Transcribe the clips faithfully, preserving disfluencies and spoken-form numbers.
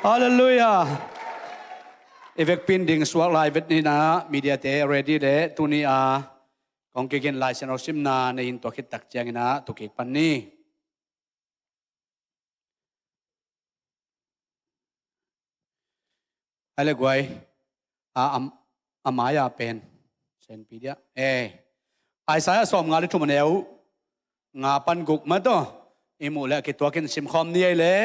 Halleluiah. I vekpi in ding suak lai vet ni in ah, mediate ready leh tuni a kong kigin Lai Siangtho simna nei in tua khit tak ciangin ah thukik pan ni. Ai le guai, a, a, a mai-a pen senpi dia. Eh, Isaiah sawmnga le thum, a neu nga pan guk mah tawh i muh leh a kituakin simkhawm ni ei leh.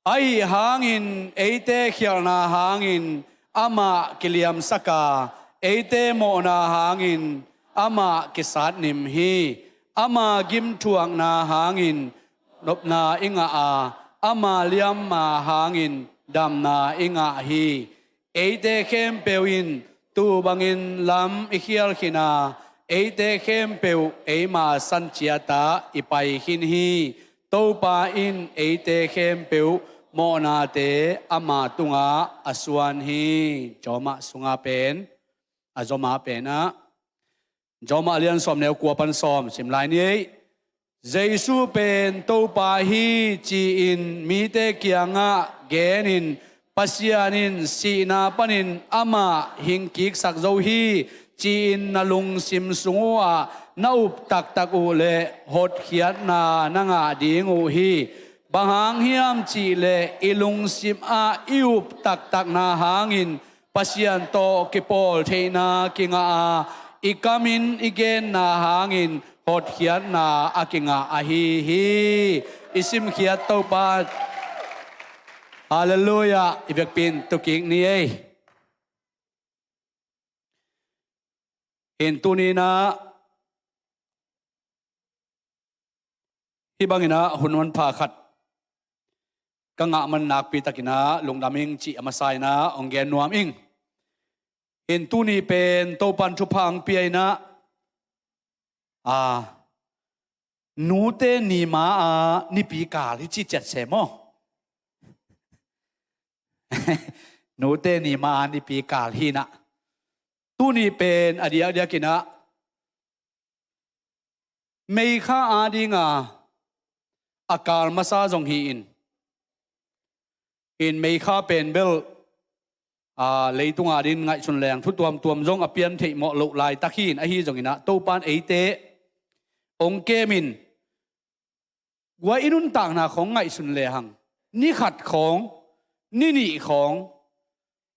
Ahi hangin eite khialhna hangin amah kiliamsak a, eite mawhna hangin amah kisatnim hi. Ama gimthuakna hangin nopna i ngah a, ama liamma hangin damna i ngah hi. Eite khempeuh in tuu bangin lam i khial khin a, eite khempeuh eima san ciatah i pai khin hi. Topa in eite khempeuh mawhnate ama tungah a suan hi. Jawmah sungah pen, a zomah pen ah, Jawmah lian sawm, neu kua pan sawm sim lai ni ei. Jesu pen Topa hi ci-in mite kiangah genin, Pasian in sihna panin amah hingkiksak zo hi ci-in na lungsim sung uhah na up taktak uh leh hotkhiatna na ngah ding uh hi. Bang hang hiam cihleh i lungsim ah i up taktakna hangin Pasian tawh kipawl theihna kingah a, i kamin i genna hangin hotkhiatna a kingah ahi hi. I simkhiat Topa, halleluiah, i vekpi in thukik ni ei. In tuni in ah, hih bangin ah hun manpha khat ka ngah man nakpi takin ah lungdam ing cih a masa in ah hong gen nuam ing. In tuni pen Topan thupha hong pia in ah, a, nute ni ma-a nipi kal hi ci ciat se maw? Nute ni ma-a nipi kal hi in ah, tuni pen a diakdiakin ah Meikha adinga a kal masa zong hi-in, in Meikha pen bel, a, leitung adingin ngaihsun leng thu tuamtuam zong a pian theih mawh loh laitak hi-in, ahi zongin ah Topan eite hong kemin, guai i nuntakna khawng ngaihsun lehang, ni khat khawng, ni nih khawng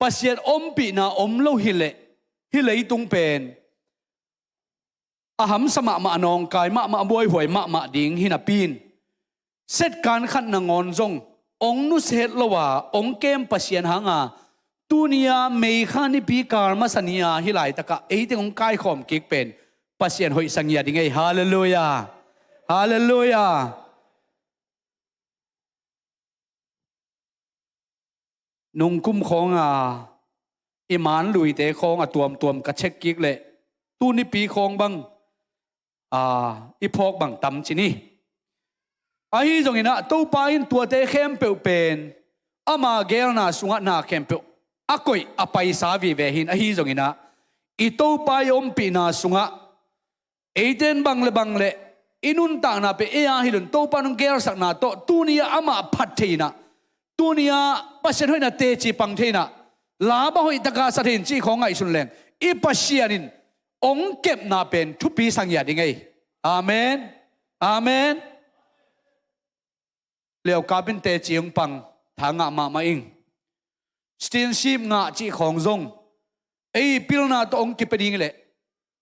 Pasian ompihna om lo hileh, hih leitung pen a hamsa mahmah, a nawngkai mahmah, a buaihuai mahmah ding hi napi-in, setkan khat nangawn zong hong nusia het lo a hong kem Pasian hanga, tuni-a Meikha nipi kal masa ni-a hih laitakah eite hong kaikhawm kik pen Pasian hoihsa ngiat ding ei. Halleluiah. Halleluiah. Nungkum khawnga i manluite khawng a tuamtuam ka check kik leh, tu nipi khawng bang, a, i phawk bang tam ci ni. Ahi zongin ah Topa in tuate khempeuh pen ama geelna sungah na khempeuh a koih a paisa vive hi-in, ahi zongin ah i Topa i ompihna sungah eite in bang le bang le i nuntakna pen ei a hi lo-in Topa in hong geelsakna tawh tuni-ah amah phat thei-in ah, tuni-ah Pasian hoihna teci pang thei-in ah, la bang hoih taka sa thei-in cih khawng ngaihsun leng, i Pasian in hong kepna pen thupi sa ngiat ding ei. Amen. Amen. Liaukap in teci hong pang, tha ngah mahmah ing. Citizenship ngah cih khawng zong ei pilna tawh hong kipia ding leh,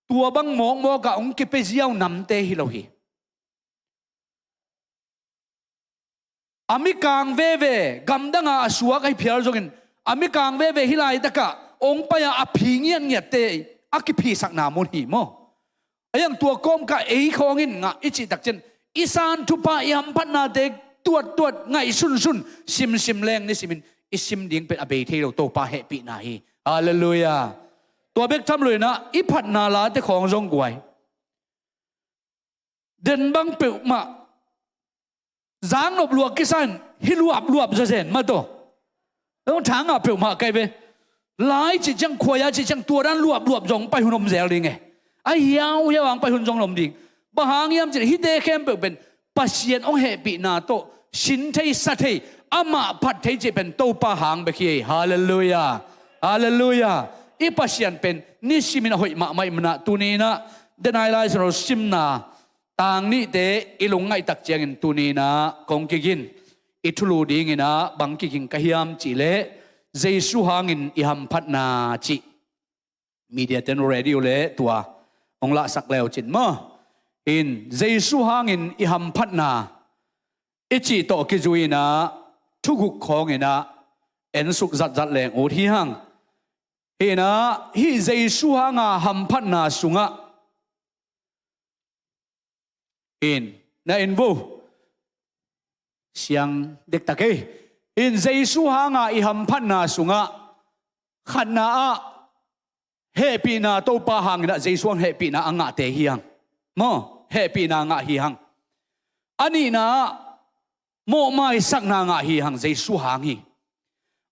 tua bang mawkmawk ah hong kipia ziau namte hi lo hi. A mikang veve, gamdanga a suak ahi phial zongin, a mikang veve hih laitakah hong pai-a a phi ngiatngiatte a kiphisakna mun hi maw? A hiang tua kawmkah ei khawng in ngah i cih takciang, i san thupha, i hamphatnate tuattuat, ngaihsunsun, simsim leng nisimin i sim ding pen a bei thei lo Topa hehpihna hi. Halleluiah. Tua bek tham lo-in ah i phatna late khawng zong guai, den bang peuhmah zang nop luak kisa in hi luapluap zawzen mah tawh. Dong thanga peuhmah kai ve. Lai cih ciang, khuaia cih ciang, tua dan luapluap zong pai hun om zel ding e. A hiauhiau ang pai hun zong om ding. Bang hang hiam cih leh hihte khempeuh pen Pasian hong hehpihna tawh sin thei, sa thei, Amah phat thei cih pen Topa hang bek hi. Halleluiah. Halleluiah. I Pasian pen nisimin a hoih mahmah ih manah tuni inah denai Lai Siangtho simna tang nihte i lungngaih tak ciangin tuni inah kong kigin, i thulu dinginah bang kiging ka hiam cihleh Jesu hangin i hamphatna cih. Media ten ready uh leh tua hong lahsak leu cin maw? In Jesu hangin i hamphatna i cih tawh kizui inah thuguk khawng inah ensuk zatzat leng ut hi hang. Hi inah hih Jesu hanga hamphatna sungah in na in vo siang dektak ei. In Jesu hanga i hamphatna sungah khatna ah hehpihna, Topa hangin ah Jesu hang hehpihna a ngahte hi hang. Maw, hehpihna ngah hi hang. A nihna ah mawhmaisakna ngah hi hang, Jesu hang hi.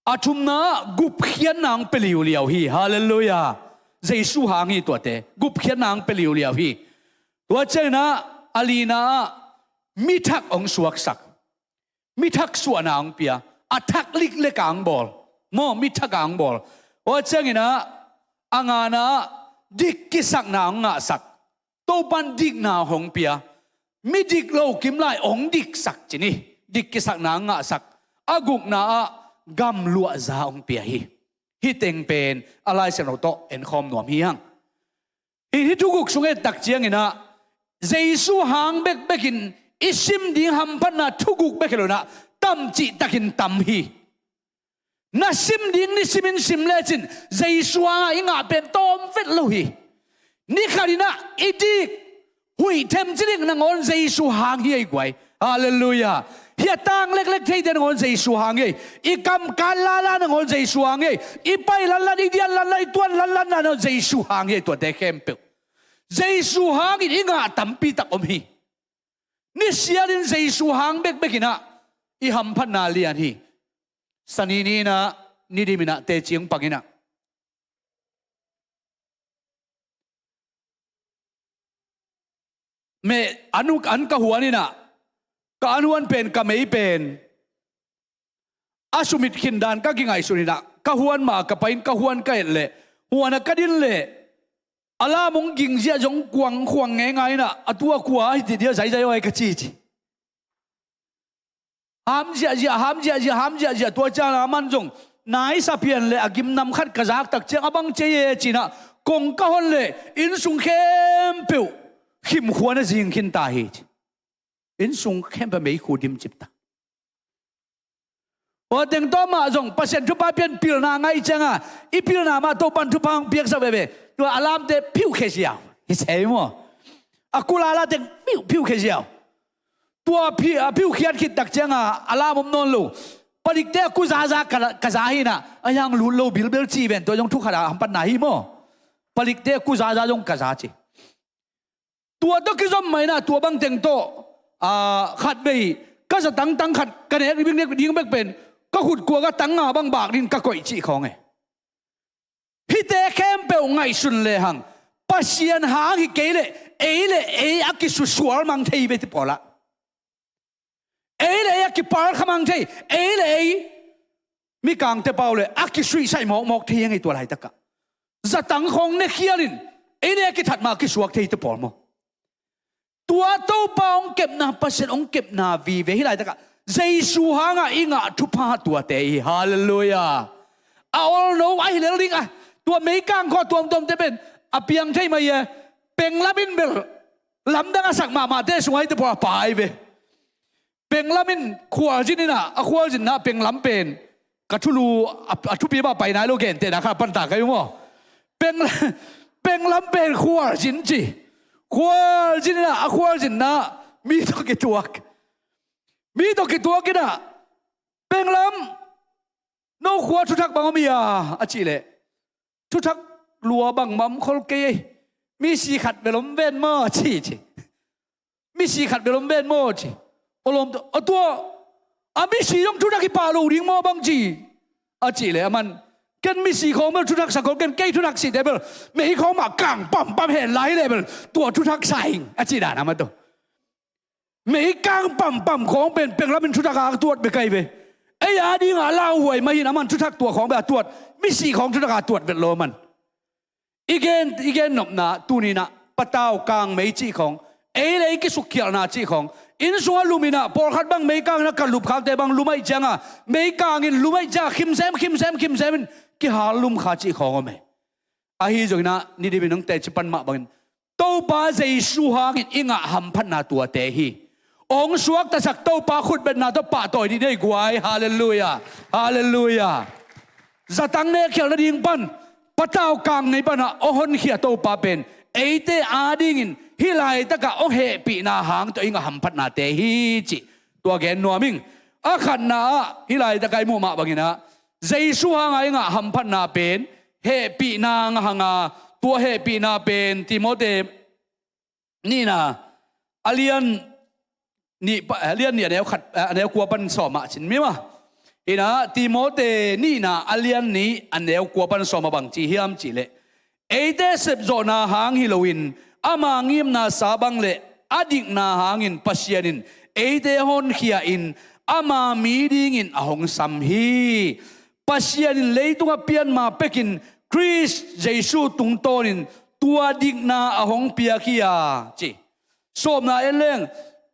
A thumna ah gupkhiatna hong pia liuliau hi. Halleluiah. Jesu hang hi tuate, gupkhiatna hong pia liuliau hi. Tua ciangin ah a lina ah mithak hong suaksak. Mithak suahna hong pia. A thak liklek a hong bawl. Maw, mithak a hong bawl. Tua ciangin ah a ngana ah dik kisakna hong ngahsak. Topan dikna hong pia. Midik lo kim lai hong diksak cin hi. Dik kisakna hong ngahsak. A gukna ah gamluahza hong pia hi. Hih teng pen a Lai Siangtho tawh enkhawm nuam hi hang. Hih, hih thuguk sung et tak ciangin ah Jesu hang bekbekin i sim ding hamphatna thuguk bek hi lo inah tamcih takin tam hi. Na sim ding nisimin sim lecin Jesu hanga i ngah pen tawm vet lo hi. Ni khat inah i dik huih themci ding nangawn Jesu hang hi ei guai. Halleluiah. Hih a tang leklek theite nangawn Jesu hang hi ei. I kamkat lala nangawn Jesu hang hi ei. I pai lanlan, i dian lanlan, i tuan lanlan nangawn Jesu hang hi ei, tuate khempeuh. Jesu hangin i ngah tampi tak om hi. Nisialin Jesu hang bekbek inah i hamphatna lian hi. Sani ni inah Nidim inah teci hong pang inah meh an, an ka huan inah, ka an huan pen, ka mei pen a sumit khin dan ka kingaihsun inah, ka huan ma ka pai in ka huan ka et leh, huan a ka din leh a lam hong ging ziah zong kuang khuang ngeingai inah, a tua kua hi ti dia zaizai aw ai ka ci ci. Ham ziahziah, ham ziahziah, ham ziahziah, tua ciang a man zong naisa pian le a gimnam khat ka zak tak ciang a bang ci e cinah kong ka hon le innsung khempeuh khimkhua na zing khin ta hi ci. Innsung khempeuh meikhu dimcip ta. Tua teng tawh mah zong Pasian thupha pian pilna ngaih cianga i pilna mah Topan thupha hong piaksak veve. Tua a lamte phiukhia ziau hi sei maw? A kulala teng phiu, phiukhia ziau. Tua phi, a phiukhiat khit tak cianga a lam om nawn lo. Palikte a kuzaza ka, ka za hinah a hiang lut lo bilbel ci ven, tua zong thukhat a hampatna hi maw? Palikte a kuzaza zong ka za ci. Tua tawh kizom mah inah tua bang teng tawh, a, khatvei ka za tangtang khat ka nek ding, nek ding bek pen ka khut kuak a tang nga bang bak ding ka koih cih khawng e. Hihte khempeuh ngaihsun lehang Pasian hang hi kei leh ei le ei a kisusual mang thei ve ti pawlah. Ei le ei a kipal kha mang thei, ei le ei mikangte pau le a kisuihsaih mawkmawk thei hi hang ei tua laitakah. Zatang khawng nekhialin ei le ei a kithat mah a kisuak thei ti pawl maw? Tua Topa hong kepna, Pasian hong kepna vive hi laitakah Jesu hangah i ngah thupha tuate hi. Halleluiah. A olno ahi lel ding a, tua meikang khua tuamtuamte pen a piang thei mah hi e. Penglam in bel lamdang a sak mahmahte sungah hi te pawh a pai ve. Penglam in khualzin inah, a khualzinna penglam pen ka thulu a, a thupi mah pai nai lo, gentehna kha pan ta ka hi uh maw? Peng, penglam pen khualzin ci. Khualzin inah a khualzinna mi tawh kituak. Mi tawh kituak inah penglam, no khua thuthak bang om hia a cih leh, thuthak lua bangmah om khol kei ei. Misi khat bel om ven maw ci ci. Misi khat bel om ven maw ci. A lawm a tua a misi zong thuthak hi pah lo ding maw bang ci a cih leh a man, ken misi khawng bel thuthak sak khol ken, kei thuthak site bel mei khawng mah kang pampam hen lai leh bel tua thuthak sa ing a cih dan a man tua. Mei kang pampam khawng pen penglam in thuthak a tuat bek ahi ve. Ei a dingah a lauhuai mah hi in, aman thuthak tuah khawng bek a tuat, misih khawng thuthak a tuat vet lo aman. I gen, i gen nopna, tuni-in ah patau kangmei cih khawng, ei le ei kisukkhialhna cih khawng, inn sungah lum in ah, pawlkhat bang meikang in ah, ka lupkhakte bang lum ahih ciangah, meikang in lum ahih ciangah khimsem, khimsem, khimsem in kihal lum kha cih khawng om e. Ahi zongin ah, ni dimin hong teci pan mah bangin, Topa Jesu hangin i ngah hamphatna tuate hi. Hong suaktasak Topa khutbetna tawh pahtawi dih ni ei guai. Halleluiah. Halleluiah. Zatang nekkhialh nading pan, patau kangmei panah hong honkhia Topa pen eite a dingin hih laitakah hong hehpihna hang tawh i ngah hamphatnate hi cih tua gen nuam ing. A khatna ah, hih laitakah i muh mah bangin ah, Jesu hangah i ngah hamphatna pen hehpihna ngah hang a, tua hehpihna pen Timote nihna a lian nih pa-, a lian nih a neu khat, a neu kua pan sawm ah cin mi mah. Hi in ah, Timote nihna a lian nih a neu kua pan sawm ah bang ci hiam cih leh, eite sepzawhna hang hi loin, ama ngimnasa bang le a dikna hangin Pasian in eite honkhia in, ama mi dingin a hong sam hi. Pasian in leitungah pianma pekin Khrist Jesu tungtawnin tua dikna a hong piak hi a, ci. Sawmna en leng,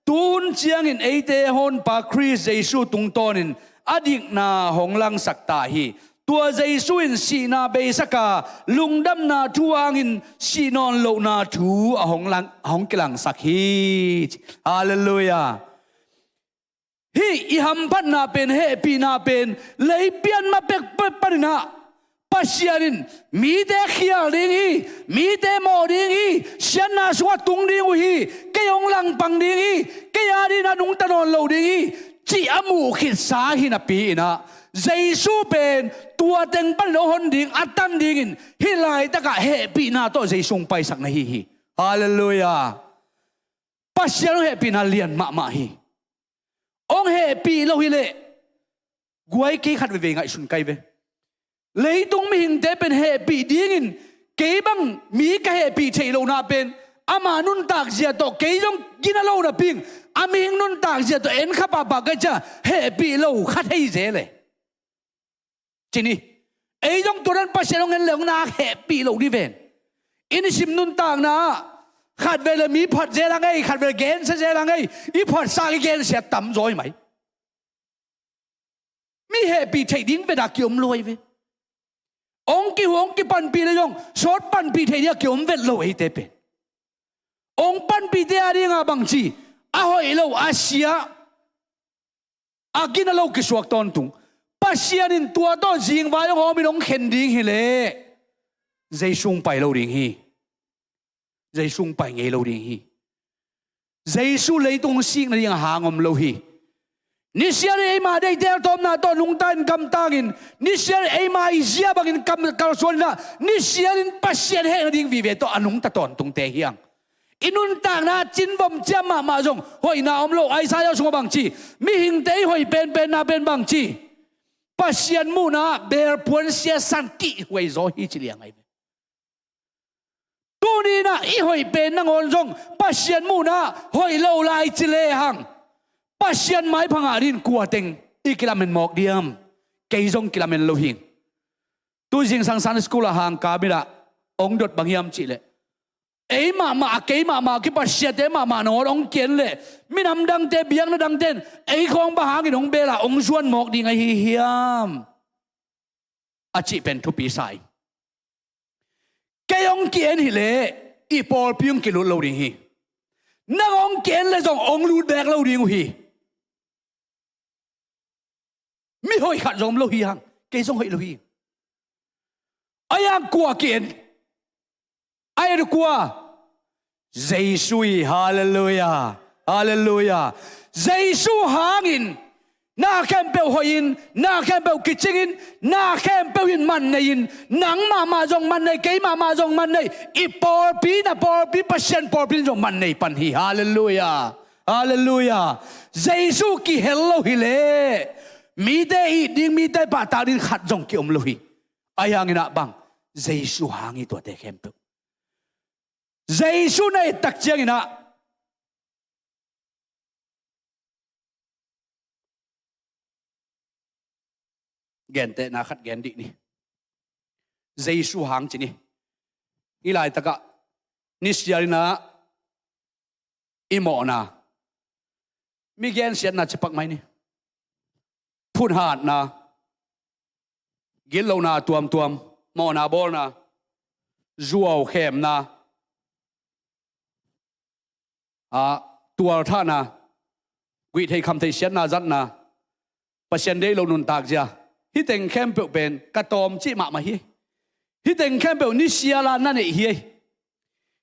tu hun ciangin eite honpa Khrist Jesu tungtawnin a dikna hong langsak ta hi. Tua Jesu in sihna beisak a, lungdamna thu hangin sih nawn lohna thu a hong lang, a hong kilangsak hi. Halleluiah. Hih i hamphatna pen, hehpihna pen, lei pianma pek, pek panin ah, Pasian in mite khial ding hi, mite mawh ding hi, siatna sungah tung ding uh hi, kei hong langpang ding hi, kei a dingin a nungta nawn lo ding hi, cih a muh khitsa hi napi in ah, Jesu pen tua teng panin hong hon ding, a tan dingin hih laitakah hehpihna tawh Jesu hong paisak na hi hi. Halleluiah. Pasian hong hehpihna lian mahmah hi. Hong hehpih lo hi leh, guai, kei khat veve ngaihsun kai ve. Leitung mihingte pen hehpih dingin, kei bang mi ka hehpih theih lohna pen ama nuntak zia tawh kei zong gina lo napi in, a mihing nuntak zia tawh en kha pahpah ka hih ciang hehpih lo kha thei zel e. Ci ni. Ei zong tua dan Pasian hong en leh hong nak hehpih lo ni ven. I nisim nuntakna ah khatvei le mi phat zel a ngei, khatvei le gensia zel a ngei, i phatsak i gensia tamzaw hi mai. Mi hehpih theih ding vet a kiom lo hi ve. Hong kihu, hong kipanpih le zong sawt panpih theih ding a kiom vet lo eite pen. Hong panpihte a dingah bangci, a hoih lo, a sia, a gina lo kisuak tawntung. Pasian in tua tawh zingvai hong hawmin hong khen ding hi leh, Jesu hong pai lo ding hi. Jesu hong pai ngei lo ding hi. Jesu leitung hong sik nading a hang om lo hi. Nisianin eima deihtel tawmna tawh nungta in gamtang in, nisianin eima i zia bangin kam, kalsuan in ah, nisianin Pasian heh nading vive tawh a nungta tawntungte hi hang. I nuntakna cinvom ciam mahmah zong hoihna om lo. Isaiah sungah bangci, mihingte i hoih penpenna pen bangci, Pasian muhna ah belpuan siasan kihhuai zaw hi ci liang ahi ve. Tuni in ah i hoih pen nangawn zong Pasian muhna ah hoih lo lai ci lehang, Pasian maipha ngah dingin kua teng i kilamen mawk diam? Kei zong kilamen lo hi. Tu zingsang Sunday school ah hangkam in ah hong dot bang hiam cih leh, ei mahmah, a kei mahmah, kipasiate mahmah nangawn hong ki-en leh, minam dangte, biakna dangte in ei khawng bang hangin hong bel a hong zuan mawk ding ahi hiam? A cih pen thupi sa ing. Kei hong ki-en hi leh i pawlpi hong kilut lo ding hi. Nang hong ki-en leh zong hong lut bek lo ding uh hi. Mi hoih khat zong om lo hi hang, kei zong hoih lo hi. Ahi hang kua ki-en? Ahi hang kua? Jesu hi. Halleluiah. Halleluiah. Jesu hangin na khempeuh hoihin, na khempeuh kicingin, na khempeuh in man nei-in, nang mahmah zong man nei, kei mahmah zong man nei, i pawlpi, na pawlpi, Pasian pawlpi in zong man nei pan hi. Halleluiah. Halleluiah. Jesu kihel lo hi leh mite it ding, mite pahtak ding khat zong kiom lo hi. Ahi hangin ah bang, Jesu hang hi tuate khempeuh. Jesu na et tak ciangin ah, Gentehna khat gen dih ni. Jesu hang ci ni. I laitakah nisialna i mawhna, mi gensiatna cipak mai ni. Phunhatna, gitlohna tuamtuam, mawhna bawlna, zuau khemna, a, tualthahna, guihtheih khamtheih siatna zatna, Pasian deih loh nuntak zia, hih teng khempeuh pen ka tawm cih mahmah hi. Hih teng khempeuh nisiala na neih hi.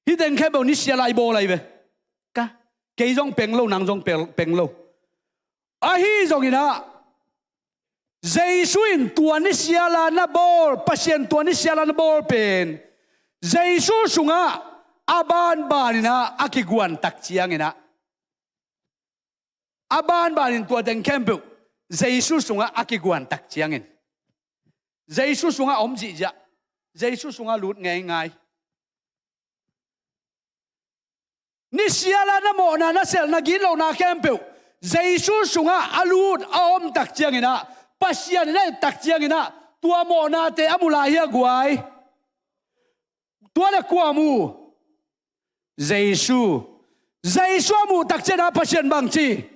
Hih teng khempeuh nisiala i bawl ahi ve. Ka, kei zong peng lo, nang zong peng, peng lo. Ahi zonginah Jesu in tua nisiala na bawl, Pasian tua nisiala na bawl pen Jesu sungah a banbaninah a kiguantak cianginah, a banbanin tua teng khempeuh Jesu sungah a kiguantak ciangin, Jesu sungah a om zihziah, Jesu sungah lut ngeingai. Nisiala na mawhna, na selhna, gitlohna khempeuh Jesu sungah a lut a omtak cianginah, Pasian in a ettak cianginah tua mawhnate a mu lai hi a guai. Tua le kua mu? Jesu. Jesu a muhtak cianah Pasian bangci?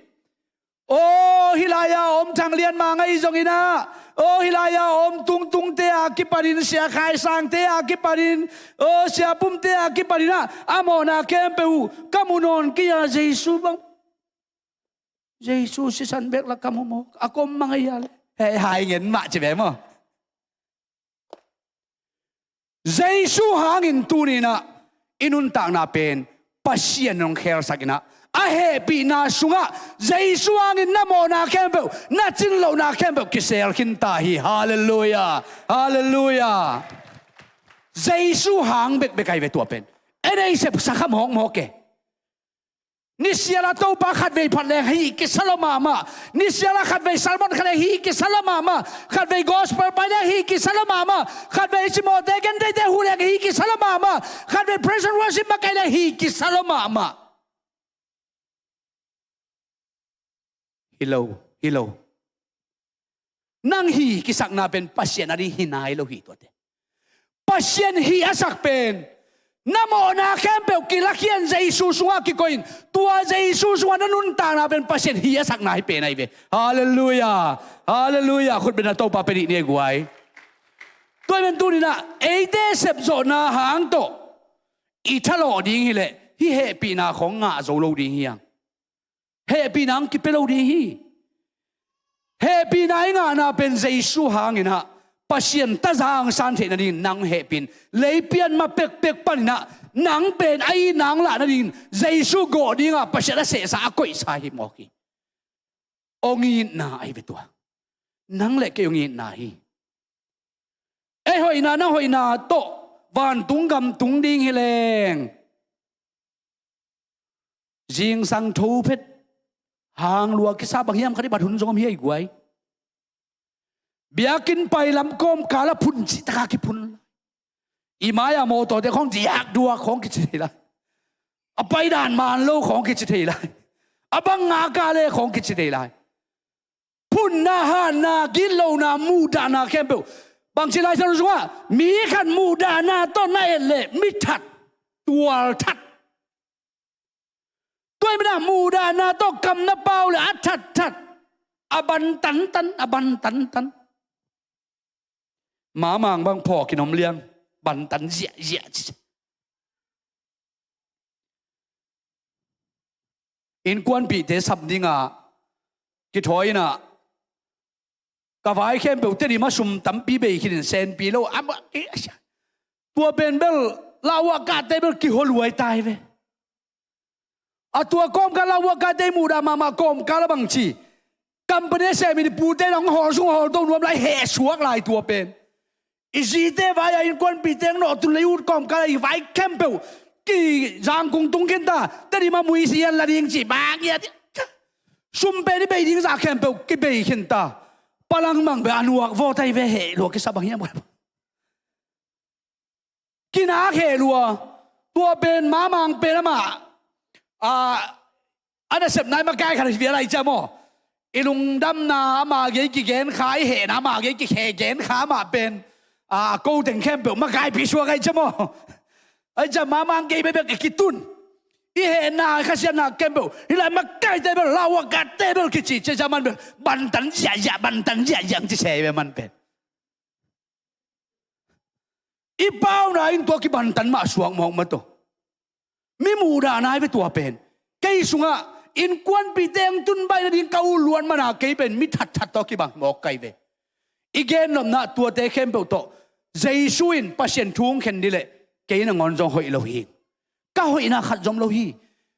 Aw, hih lai-a om Thang Lian Mang ahi zonginah, aw, hih lai-a om Tung Tungte a kipanin, Sia Khai Sangte a kipanin, aw, Sia Pumte a kipaninah a mawhna khempeuh uh ka mu nawn kei a, Jesu bang, Jesu sisan bek la ka mu maw, a kom mang ahi a le. Hei, hai ngen mah ci ve maw? Jesu hangin tuninah i nuntakna pen Pasian in hong khelsakinah, a hehpihna sungah Jesu hangin na mawhna khempeuh, na cin lohna khempeuh kisel khinta hi. Halleluia. Halleluia. Jesu hang bekbek ahi ve tua pen. En ei sepsa kha mawkmawk e. Nisiala Topa khatvei phat leng hih kisa lua mahmah. Nisiala khatvei sermon khat leng hih kisa lua mahmah. Khatvei gospel pai leng hih kisa lua mahmah. Khatvei Timothy gentheite huh leng hih kisa lua mahmah. Khatvei praise and worship makaih leng hih kisa lua mahmah. Hi lo, hi lo. Nang hih kisakna pen Pasian ading hi nai lo hi tuate. Pasian hih a sak pen na mawhna khempeuh kilakhia in Jesu sungah kikoih in, tua Jesu sungah na nuntakna pen Pasian hih a sakna hi pen ahi ve. Halleluia. Halleluia. Khut beng a, Topa pia dih ni e guai. Tua hi pen tuninah eite sepzawhna hang tawh i thalawh ding hileh hih hehpihna khawng ngah zo lo ding hi hang. Hehpihna hong kipia lo ding hi. Hehpihna i ngahna pen Jesu hanginah Pasian taza hong san theih nadingin nang hehpih in, lei pian ma pekpek paninah nang pen a itna hong lah nadingin Jesu gawh dingah Pasian a sehsa, a koihsa hi mawk hi. Hong itna ahi ve tua. Nang le kei hong itna hi. Ei hoihna, na hoihna tawh vantung gam tung ding hileng zingsang tho phet, hang lua kisa bang hiam khat i bat hun zong om hi a i guai. Biakinn pai lam kawmkal a phun cih taka kiphun. I mai-a mawtawte khawng diakduak khawng kici thei lai. A paidan man lo khawng kici thei lai. A bang ngaka le khawng kici thei lai. Phunna, hanna, gitlohna, muhdahna khempeuh. Bangci Lai Siangtho sungah mi khat muhdahna tawh na et leh mi that, tual that. Tua hi manah muhdahna tawh kam na pau leh a thatthat, a ban tantan, a ban tantan. Mamang bang phawk in om liang, ban tan ziahziah ci. Innkuanpihte sam dinga kithawi inah ka vai khempeuh Tedim ah sum tampi bei khin in, senpi lo a, tua pen bel lauhuahkahte bel kihualuai tai ve. A tua kawmkal lauhuahkahte i muhdah mahmah kawmkal a bangci company a sem in i pute in hong hawl sung hawl to nuam lai, hehsuak lai tua pen. I zite vai-a innkuanpihte hong nawhtun lei ut kawmkal a i vai khempeuh kizangkung tung khinta, Tedim ah muisi an la ding ci bang ia. Sum pen i bei ding zah khempeuh kibei khinta. Palangmang beh a nuak vawt ahi ve, heh lua kisa bang hiam. Kinak heh lua. Tua pen Mamang pen amah a, a nasepna i makai khat hi vial ai cia maw. I lungdamna ama gei kigen kha, i hehna ama gei kikhe gen kha mah pen, a, a ko teng khempeuh makaipi suak ahi ciang maw. Ahi ciang mah mang gei bekbek i kitun. I hehna khasiatna khempeuh hih lai makaite bel, lau a gatte bel kici ciang man bel bantan ziahziah, bantan ziahziah ci se ve man pen. I pauna in tua kibantan mah suak mawk mah tawh. Mi muhdah nai ve tua pen. Kei sungah innkuanpihte hong tun baih nading ka ut luat mana kei pen mi thatthat tawh kibang mawk kai ve. I gen nopna tuate khempeuh tawh Jesu in Pasian thu hong khen dih leh kei nangawn zong hoih lo hi. Ka hoihna khat zom lo hi.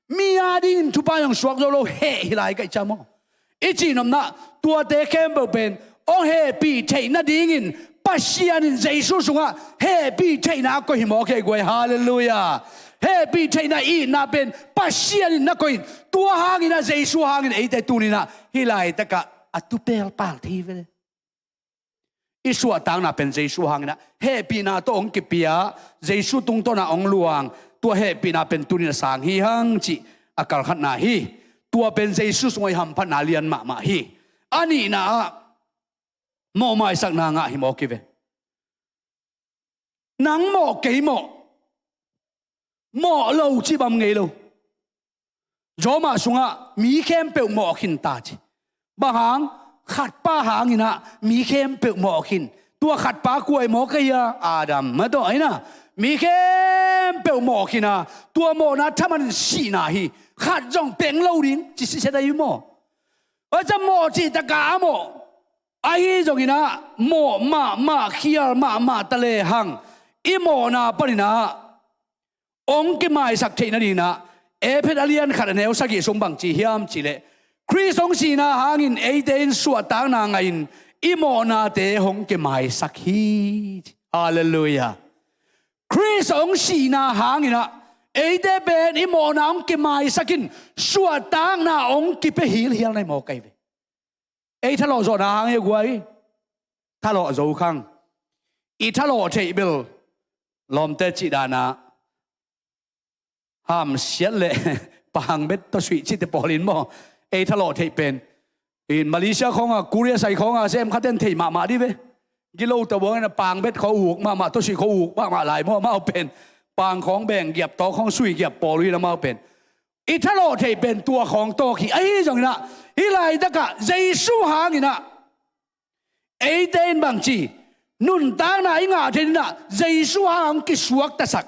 Mi a dingin thupha hong suak zo lo heh hi lai ka hih ciang maw. I cih nopna tuate khempeuh pen hong hehpih theih nadingin Pasian in Jesu sungah hehpih theihna a koih hi mawk hi ei guai. Halleluiah. Hehpih theihna itna pen Pasian in na koih in, tua hangin ah, Jesu hangin eite tuni-in ah hih laitakah a tu pelpal thei hi ve. I suahtakna pen Jesu hangin ah hehpihna tawh hong kipia, Jesu tungtawn ah hong luang, tua hehpihna pen tuni-in a sang hi hang cih a kalkhatna hi. Tua pen Jesu sungah i hamphatna lian mahmah hi. A nihna ah mawhmaisakna ngah hi mawk hi ve. Nang mawh kei mawh, mawh lo cih bang ngei lo. Rom sungah mi khempeuh mawh khin ta ci. Bang hang? Khatpa hangin ah mi khempeuh mawh khin. Tua khatpa kua hi mawk a hia? Adam mah tawh ahi na. Mi khempeuh mawh khin a, tua mawhna thaman sihna hi. Khat zong peng lo ding ci sitset ahi maw. Ahi ciang mawh cih takah a mawh. Ahi zongin ah mawh mahmah, khial mahmah ta lehang i mawhna panin ah hong kimaisak theih nadingin ah Efesa a lian khat a neu sagih sung bang ci hiam cih leh, Khrist hong sihna hangin eite in suahtakna ngahin i mawhnate hong kimaisak hi. Halleluiah. Khrist hong sihna hangin ah eite pen i mawhna hong kimaisak in suahtakna hong kipia hilhial na hi mawk hi ve. Ei thalawh zawhna hang hi a guai. Thalawh zo khang. I thalawh theih bel lawmte cih dan ah hamsiat le pangbet tawh suih cihte pawl in maw, ei thalawh theih pen. In Malaysia khawng a, Korea sai khawng a sem khaten thei mahmah dih ve. Gilo tabuang in a pangbet khawng uk mahmah, tawh suih khawng uk mahmah lai maw, amau pen pang khawng beng giap, tawh khawng suih giap pawl uh hi na amau pen. I thalawh theih pen tua khawng tawk hi. Ahi zongin ah hih laitakah Jesu hangin ah eite in bangci nuntakna i ngah theih nadingin ah Jesu hang hong kisuaktasak,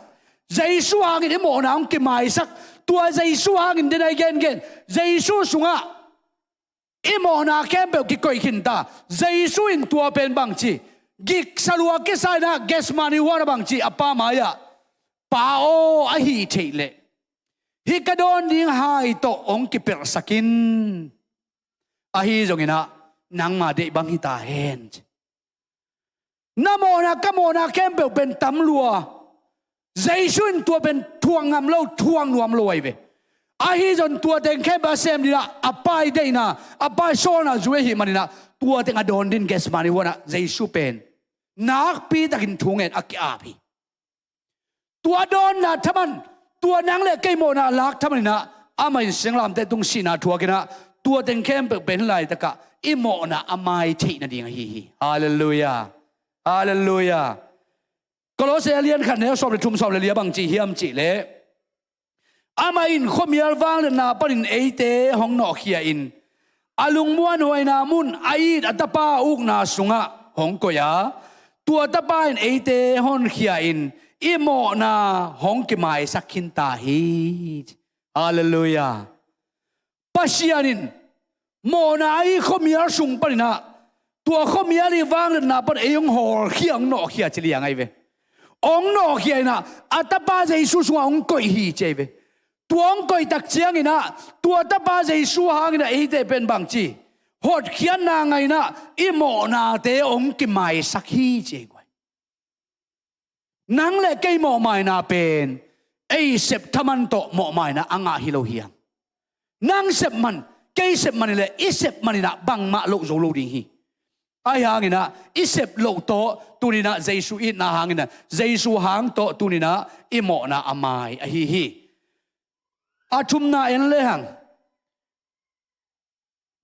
Jesu hangin i mawhna hong kimaisak. Tua Jesu hangin den a i gengen, Jesu sungah i mawhna khempeuh kikoih khin ta. Jesu in tua pen bangci, giksa lua kisa in ah Gethsemane huan ah bangci, a Pa mai-ah, Pa aw, ahih theih leh hih ka dawn ding hai tawh hong kipelhsak in. Ahi zongin ah nangma deih bang hi ta hen. Na mawhna, ka mawhna khempeuh pen tam lua. Jesu in tua pen thuak ngam lo, thuak nuam lo ahi ve. Ahi zong tua teng khempeuh a sem dingin ah a Pa i deihna, a Pa i sawlna zui ahih manin ah tua teng a dawn dingin Gethsemane huan ah Jesu pen nakpi takin thu ngen a ki-ap hi. Tua dawnna thaman, tua nang le kei mawhna a lak thaman in ah amah in singlamteh tung sihna thuak in ah tua teng khempeuh pen laitakah i mawhna a mai theih nading ahi hi. Halleluiah. Halleluiah. Kolose a lian khat neu sawm le thum, sawm le li ah bangci hiam cih leh, amah in khuamial vangliatna panin eite hong nawhkhia in, a lungmuanhuaina mun a it a Tapa ukna sungah hong koih a, tua Tapa in eite honkhia in i mawhna hong kimaisak khin ta hi. Halleluiah. Pasian in mawhna ahi khuamial sung panin ah, tua khuamial i vangliatna pan ei hong hawlkhia, hong nawhkhia ci liang ahi ve. Hong nawhkhia in ah a Tapa Jesu sungah hong koih hi ci ahi ve. Tua hong koih tak ciangin ah tua Tapa Jesu hangin ah eite pen bangci, hotkhiatna ngah in ah i mawhnate hong kimaisak hi ci ahi guai. Nang le kei mawhmaina pen ei sep thaman tawh mawhmaina a ngah hi lo hiam? Nang sep man, kei sep man i leh i sep man in ah bangmah loh zo lo ding hi. Ahi hangin ah i sep loh tawh tuni-in ah Jesu itna hangin ah, Jesu hang tawh tuni-in ah i mawhna a mai ahi hi. A thumna en lehang,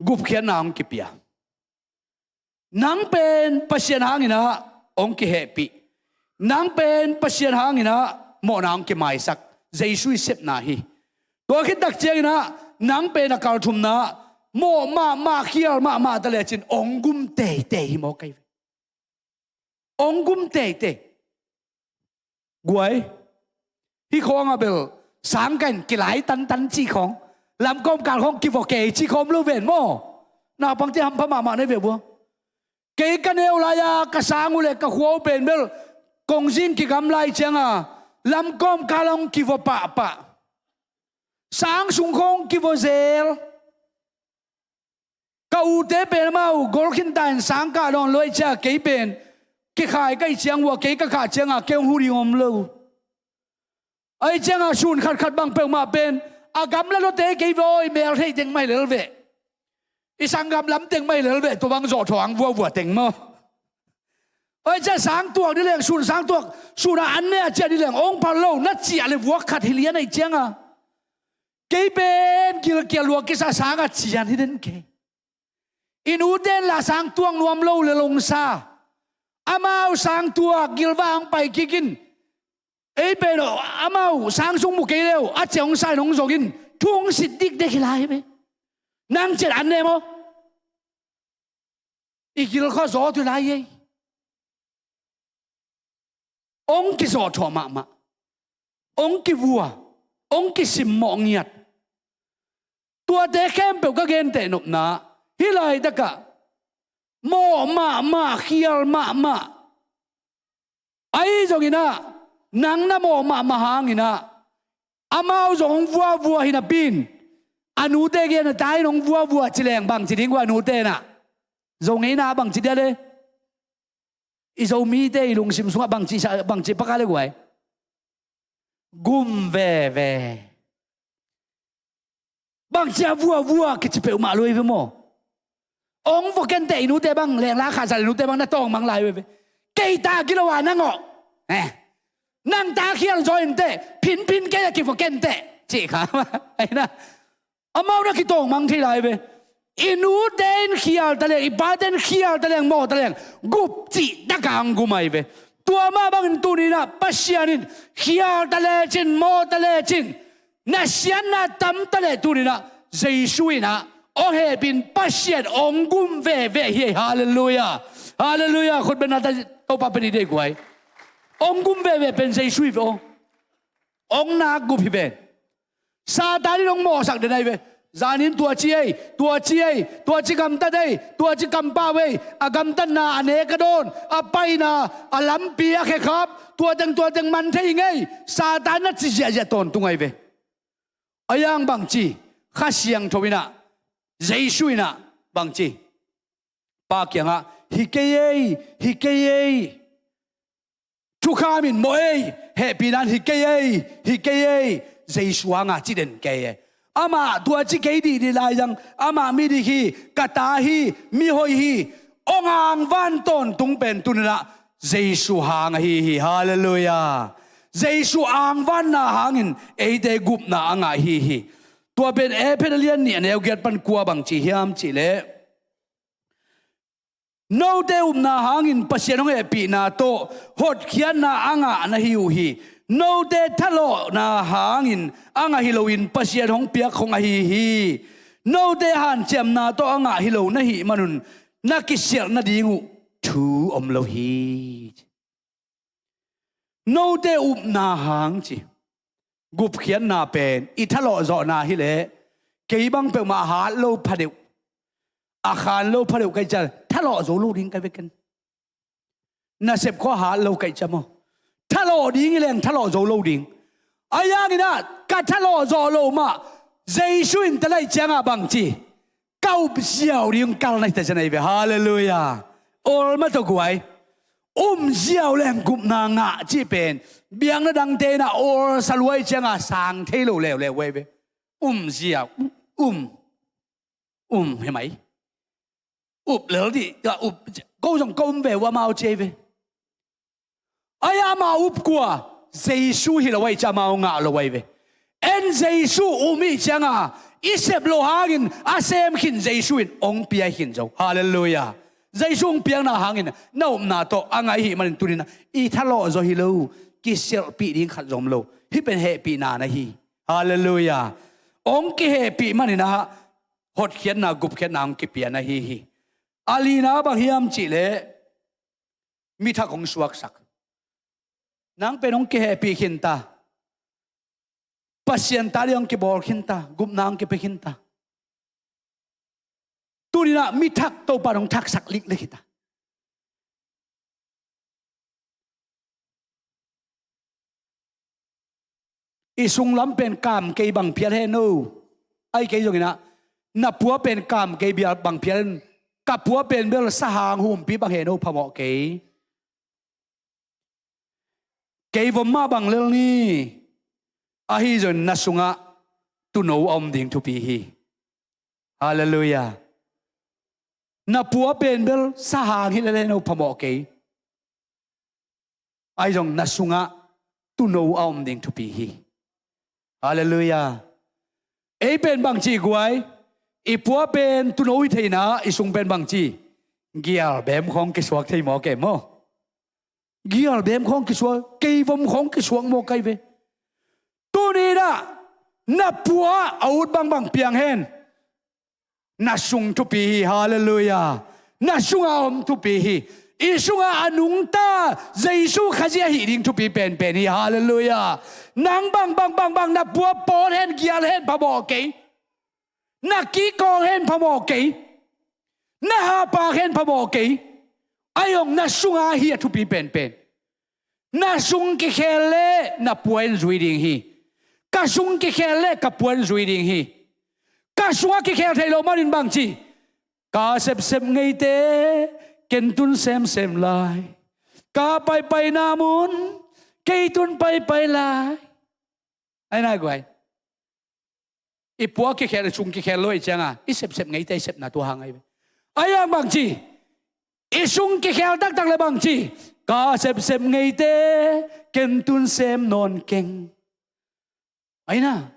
gupkhiatna hong kipia. Nang pen Pasian hangin ah hong kihehpih. Nang pen Pasian hangin ah mawhna hong kimaisak. Jesu i sepna hi. Tua khit tak ciangin ah nang pen a kalthumna ah mawh mahmah, khial mahmah ta lecin hong gum teitei hi maw kei ve. Hong gum teitei. Guai, hih khawng a bel sang kan kilai tantan cih khawng, lamkawm kal khawng kivua kei cih khawng om lo ven maw. Naupangte hampha mahmah na hi ve ua. Kei ka neu lai-a ka sang uh le ka khua uh pen bel kongzing kigam lai cianga lamkawm kal hong kivua pahpah. Sang sung khawng kivua zel. Ka ute pen amau gol khin ta in sang kah dawn lo ahih cianga kei pen kikhai ka hih ciang ua, kei ka khah cianga kei hong hu ding om lo. Ahih cianga sun khatkhat bang peuhmah pen a gamla lawte kei ve aw, i mel theih teng mah hi lel ve. I sanggam lam teng mah hi lel ve, tua bang zawhthawh ang vuavua teng maw. Ahih cianga sang tuak dih leng, sun sang tuak, sun a an ne a ciah dih leng hong phal lo, na ciah le vuak khat hi lian ahih cianga. Kei pen gilkial lua kisa sang a cian hi den kei. I nute in la sang tuak nuam lo le lungsa. Amau sang tuak gilvah hong pai kik in. Ei pen amau sang sung mu kei leu a ciah hong sa in hong zong in. Thu hong sit dikdek hi lai ve. Nang ciat an ne maw? I gil khua zaw tu lai ei. Hong kizawhthawh mahmah. Hong kivua. Hong kisimmawh ngiat. Tuate khempeuh ka genteh nopna hih laitakah mawh mahmah, khial mahmah. Ahi zongin ah nang na mawh mahmah hangin ah amau zong hong vuavua hi napi in, a nute gen a ta in hong vuavua ci leng bangci ding uh a nute in ah. Zo ngeina bangci dia le. I Zomite i lungsim sungah bangci sa, bangci paka le guai. Gum veve. Bangci a vuavua kici peuhmah lui ve maw. Hong vua kenteh i nute bang, lengla khahsat i nute bang na tawngmang lai ve ve. Kei ta gilo a nang aw. Eh. Nang ta khial zaw inteh, phinphin kei a kivua kenteh. Cih kha. Aina. Amau na kitawngmang thei lai ve. I nute in khial ta leng, i pate in khial ta leng, mawh ta leng, gup cih taka hong gum ahi ve. Tua mah bangin tuni in ah Pasian in khial ta lecin, mawh ta lecin, na siatna tam ta leh tuni in ah Jesu in ah hong hehpih in Pasian hong gum veve hi. Halleluiah. Halleluiah. Khut beng na ta, Topa pen i deih guai. Hong gum veve pen Jesu hi ve aw. Hong nak gup hi ven. Satan in hong mawhsak den ahi ve. Zanin tua ci ei, tua ci ei, tua ci gamtat ei, tua ci kampau ei, a gamtatna a nek a dawn, a paina a lampi a khekhap, tua teng tua teng man thei ing ei. Satan na ci ziahziah tawntung ahi ve. A yang bangci, Kha Siangtho in ah, Jesu in ah bangci, Pa kiangah hi kei ei, hi kei ei. Thukham in mawh ei, hehpihna in hi kei ei, hi kei ei. Jesu hanga ci den kei ei. Amah tua ci kei dihdih lai zang, amah midik hi, ka ta hi, mihoih hi. Hong angvan tawntung pen tuni in ah Jesu hang ahi hi. Halleluiah. Jesu angvanna hangin eite gupna a ngah hi hi. Tua pen Efesa lian nih a neu giat pan kua bangci hiam cihleh, note upna hangin Pasian hong hehpihna tawh hotkhiatna a ngah na hi uh hi. Note thalawhna hangin a ngah hi loin Pasian hong piak khong ahi hi. Note hanciamna tawh a ngah hi lo na hih manun na kisialh nading uh thu om lo hi. Note upna hang ci. Gupkhiatna pen i thalawh zawhna hileh kei bang peuhmah a hat lo phadeuh, a khan lo phadeuh ka hih ciang thalawh zo lo ding ka hi ve ken. Nasep khua hat lo ka hih ciang maw, thalawh ding hi leng thalawh zo lo ding. Ahi hangin ah ka thalawh zawh loh mah Jesu in tala ahih ciangah bangci, ka up ziau ding kal na hi ta ciang ahi ve. Halleluiah. Awl mah tawh guai. Um ziau leng gupna ngah cih pen biakna dangte in ah awl sa lua ahih ciangah sang thei lo leuleu uh ahi ve. Um ziau. Um. Um hi mai. Up lel dih ka up. Ko zong ka um ve uh amau ci ahi ve. Ahi a amau up kua? Jesu hi lo ahih ciang amau ngah lo ahi ve. En Jesu um ih ciangah I sep loh hangin a sem khin Jesu in hong pia khin zo. Halleluiah. Jesu hong piakna hangin na upna tawh a ngai ahih manin tuni-in i thalawh zaw hi lo, kisialhpih ding khat zong om lo. Hih pen hehpihna na hi. Halleluiah. Hong kihehpih manin ah hotkhiatna, gupkhiatna hong kipia na hi hi. A lina bang hiam cih leh mithak hong suaksak. Nang pen hong kihehpih khin ta. Pasian ta ding hong kibawl khin ta, gupna hong kipia khin ta. Tuni-in ah mithak Topa in hong thaksak liklik hi ta. I sunglam pen kam kei bang phial hen aw. Ahih kei zongin ah, na pua pen kam kei bang phial hen. Ka pua pen bel sahang humpi bang hen aw, phamawh kei. Kei vom mah bang lel ni. Ahi zongin na sungah tuuno a om ding thupi hi. Halleluiah. Na pua pen bel sahang hi lel hen aw, phamawh kei. Ahi zong na sungah tuuno a om ding thupi hi. Halleluiah. Ei pen bangci guai, i pua pen tuuno hi thei-in ah, i sung pen bangci, gialbem khawng kisuak thei maw, kei maw? Gialbem khawng kisuak, keivom khawng kisuak maw, kei ve. Tuni-in ah na pua a ut bangbang piang hen. Na sung thupi hi. Halleluiah. Na sungah a om thupi hi. I sungah a nungta Jesu Khazih ahih ding thupi penpen hi. Halleluiah. Nang bang, bang, bang, bang, na pua pawt hen, gial hen, phamawh kei. Na kikawl hen, phamawh kei. Na hahpak hen, phamawh kei. Ahi zong na sungah hi a thupi penpen. Na sung kikhel leh na pua in zui ding hi. Ka sung kikhel leh ka pua in zui ding hi. Ka sungah kikhel theih loh manin bangci, ka sepsep ngeite ken tun semsem lai. Ka paipaina mun kei tun paipai lai. Ahi na guai. I pua kikhel, i sung kikhel lo ahih ciangin i sepsep ngeite i sepna tua hang ahi ve. Ahi hang bangci, i sung kikhel taktak leh bangci, ka sepsep ngeite ken tun sem nawn keng. Ahi na,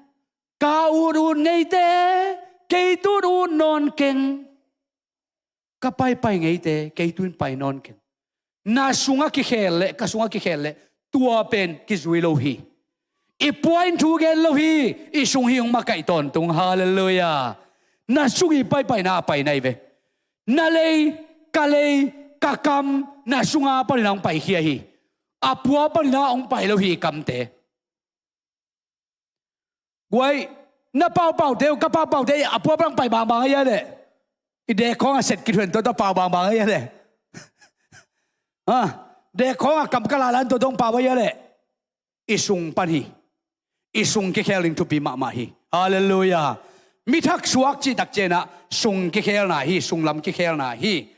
ka utut ngeite kei tun ut nawn keng. Ka paipai ngeite kei tun pai nawn keng. Na sungah kikhel leh, ka sungah kikhel leh, tua pen kizui lo hi. I pua in thu gen lo hi. I sung hi hong makaih tawntung. Halleluiah. Na sung i paipaina a pai na hi ve. Na lei, ka lei, ka kam, na sungah panin a hong paikhia hi. A pua panin a hong pai lo hi i kamte. Guai, na paupaute uh, ka paupaute uh, a pua bang pai bangbang ahi a leh. I dek khawng a set kithuan tua tua pau bangbang ahi a leh. Ha, dek khawng a kam ka lalan tua tua pau ahi a leh. I sung pan hi. I sung kikhel ding thupi mahmah hi. Halleluiah. Mithak suak cih tak ciangin ah sung kikhelna hi, sunglam kikhelna hi.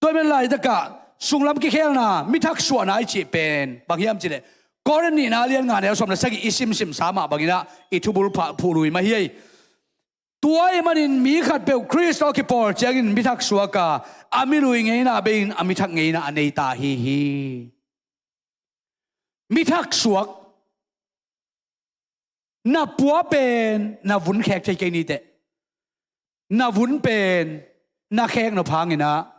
Tua ahih man laitakah sunglam kikhelna, mithak suahna i cih pen bang hiam cih leh, Korin nihna lian nga neu sawm le sagih i simsimsa mah bangin ah i thubul pha-, phuh lui mah hi ei. Tua ahih manin mi khatpeuh Khrist tawh kipawl ciangin mithak suak a, a milui ngeina bei-in a mithak ngeina a nei ta hi hi. Mithak suak. Na pua pen na vun khek thei kei ni teh. Na vun pen na khek nop hangin ah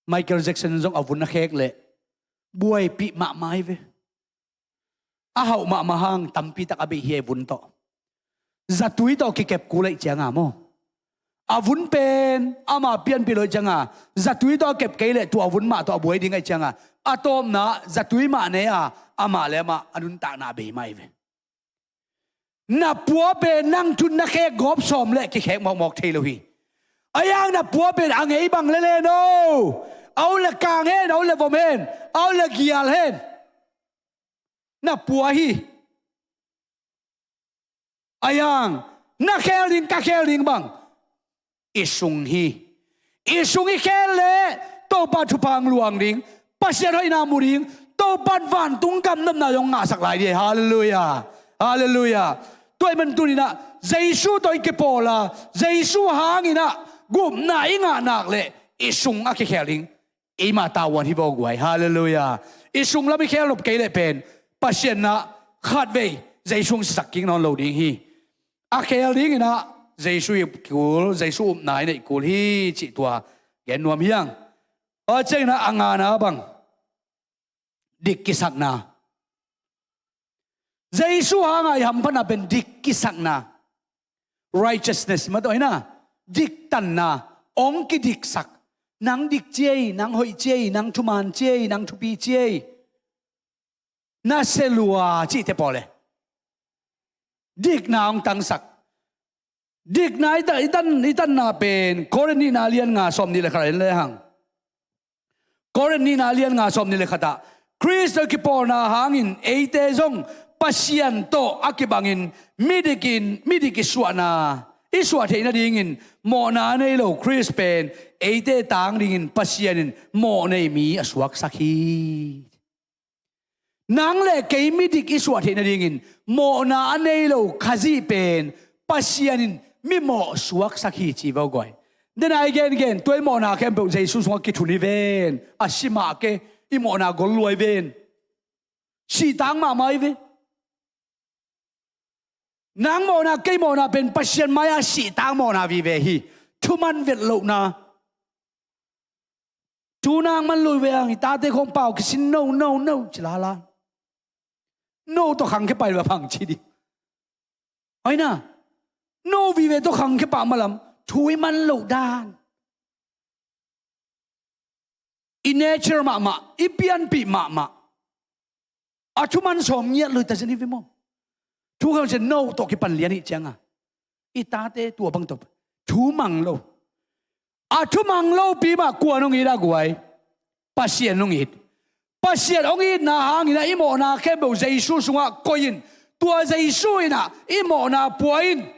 Michael Jackson zong a vun a khek leh buaipih mahmah hi ve. A hauh mahmah hang tampi tak a beih hi a vun tawh. Zatui tawh kikep kul ahih cianga maw. A vun pen ama pianpih lo ahih cianga, zatui tawh a kep kei leh tua a vun mah tawh a buai ding ahih cianga, a tawpna zatui mah ne a, amah le amah a nuntakna a bei mah hi ve. Na pua pen nang thun na khek gawp sawm leh kikhek mawkmawk thei lo hi. Ahi hang na pua pen a ngei bang lelen o, a ut le kang hen, a ut le vom hen, a ut le gial hen, na pua hi. Ahi hang na khel ding, ka khel ding bang i sung hi. I sung i khel leh Topa thupha hong luang ding, Pasian hoihna mu ding, Topa in vantung gam nopna zong ngahsak lai ding hi. Halleluiah. Halleluiah. Tua ahih man tuni-in ah Jesu tawh i kipawl a, Jesu hangin ah gupna i ngah nak leh i sung a kikhel ding eima tavuan hi vaw guai. Halleluiah. I sunglam i khel nop kei leh pen Pasian in ah khatvei Jesu hong sisak kik nawn lo ding hi. A khel dinginah Jesu i kul, Jesu upna i neih kul hi cih tua gen nuam hiang. Tua cianginah a ngana bang, dik kisakna. Jesu hanga i hamphatna pen dik kisakna. Righteousness mah tawh hi na, diktanna, hong kidiksak. Nang dik ci ei, nang hoih ci ei, nang thuman ci ei, nang thupi ci ei. Na se lua cihte pawl e. Dikna hong tangsak. Dikna i ta-, i tan, i tanna pen Korin nihna lian nga sawm nih le khat en le hang. Korin nihna lian nga sawm nih le khatah Khrist a kipawlna hangin eite zong Pasian tawh a kibangin midikin, midik i suahna, i suah theih nadingin mawhna a nei lo Khrist pen eite tang dingin Pasian in mawh nei mi a suaksak hi. Nang le kei midik i suah theih nadingin mawhna a nei lo Khazih pen Pasian in mimawh suaksak hi ci vo guai. Dena i gengen tua i mawhna khempeuh Jesu sungah kithun hi ven. A si mah ke, i mawhna gol lua hi ven. Sihtak mahmah hi ve. Nang mawhna, kei mawhna pen Pasian mai-ah sihtak mawhna vive hi. Thuman vet lohna. Tu nang man lo ve ang, i tate khong pau kisin no, no, no ci lala. No tawh khang khe pai lo a phang ci di. Oi na. No vive tawh khang khe pah malam. Thu i man lo dan. I nature mahmah, i pianpih mahmah. A thuman sawm ngiat lo i ta zen hi ve maw. Thu khang zen no tawh kipan lian ih cianga. I tate tua bang tawh. Thu mang lo. A thu mang lopi mah kua nong it a guai. Pasian nong it. Pasian hong itna hangin a i mawhna khempeuh Jesu sungah koih in. Tua Jesu in a i mawhna pua in.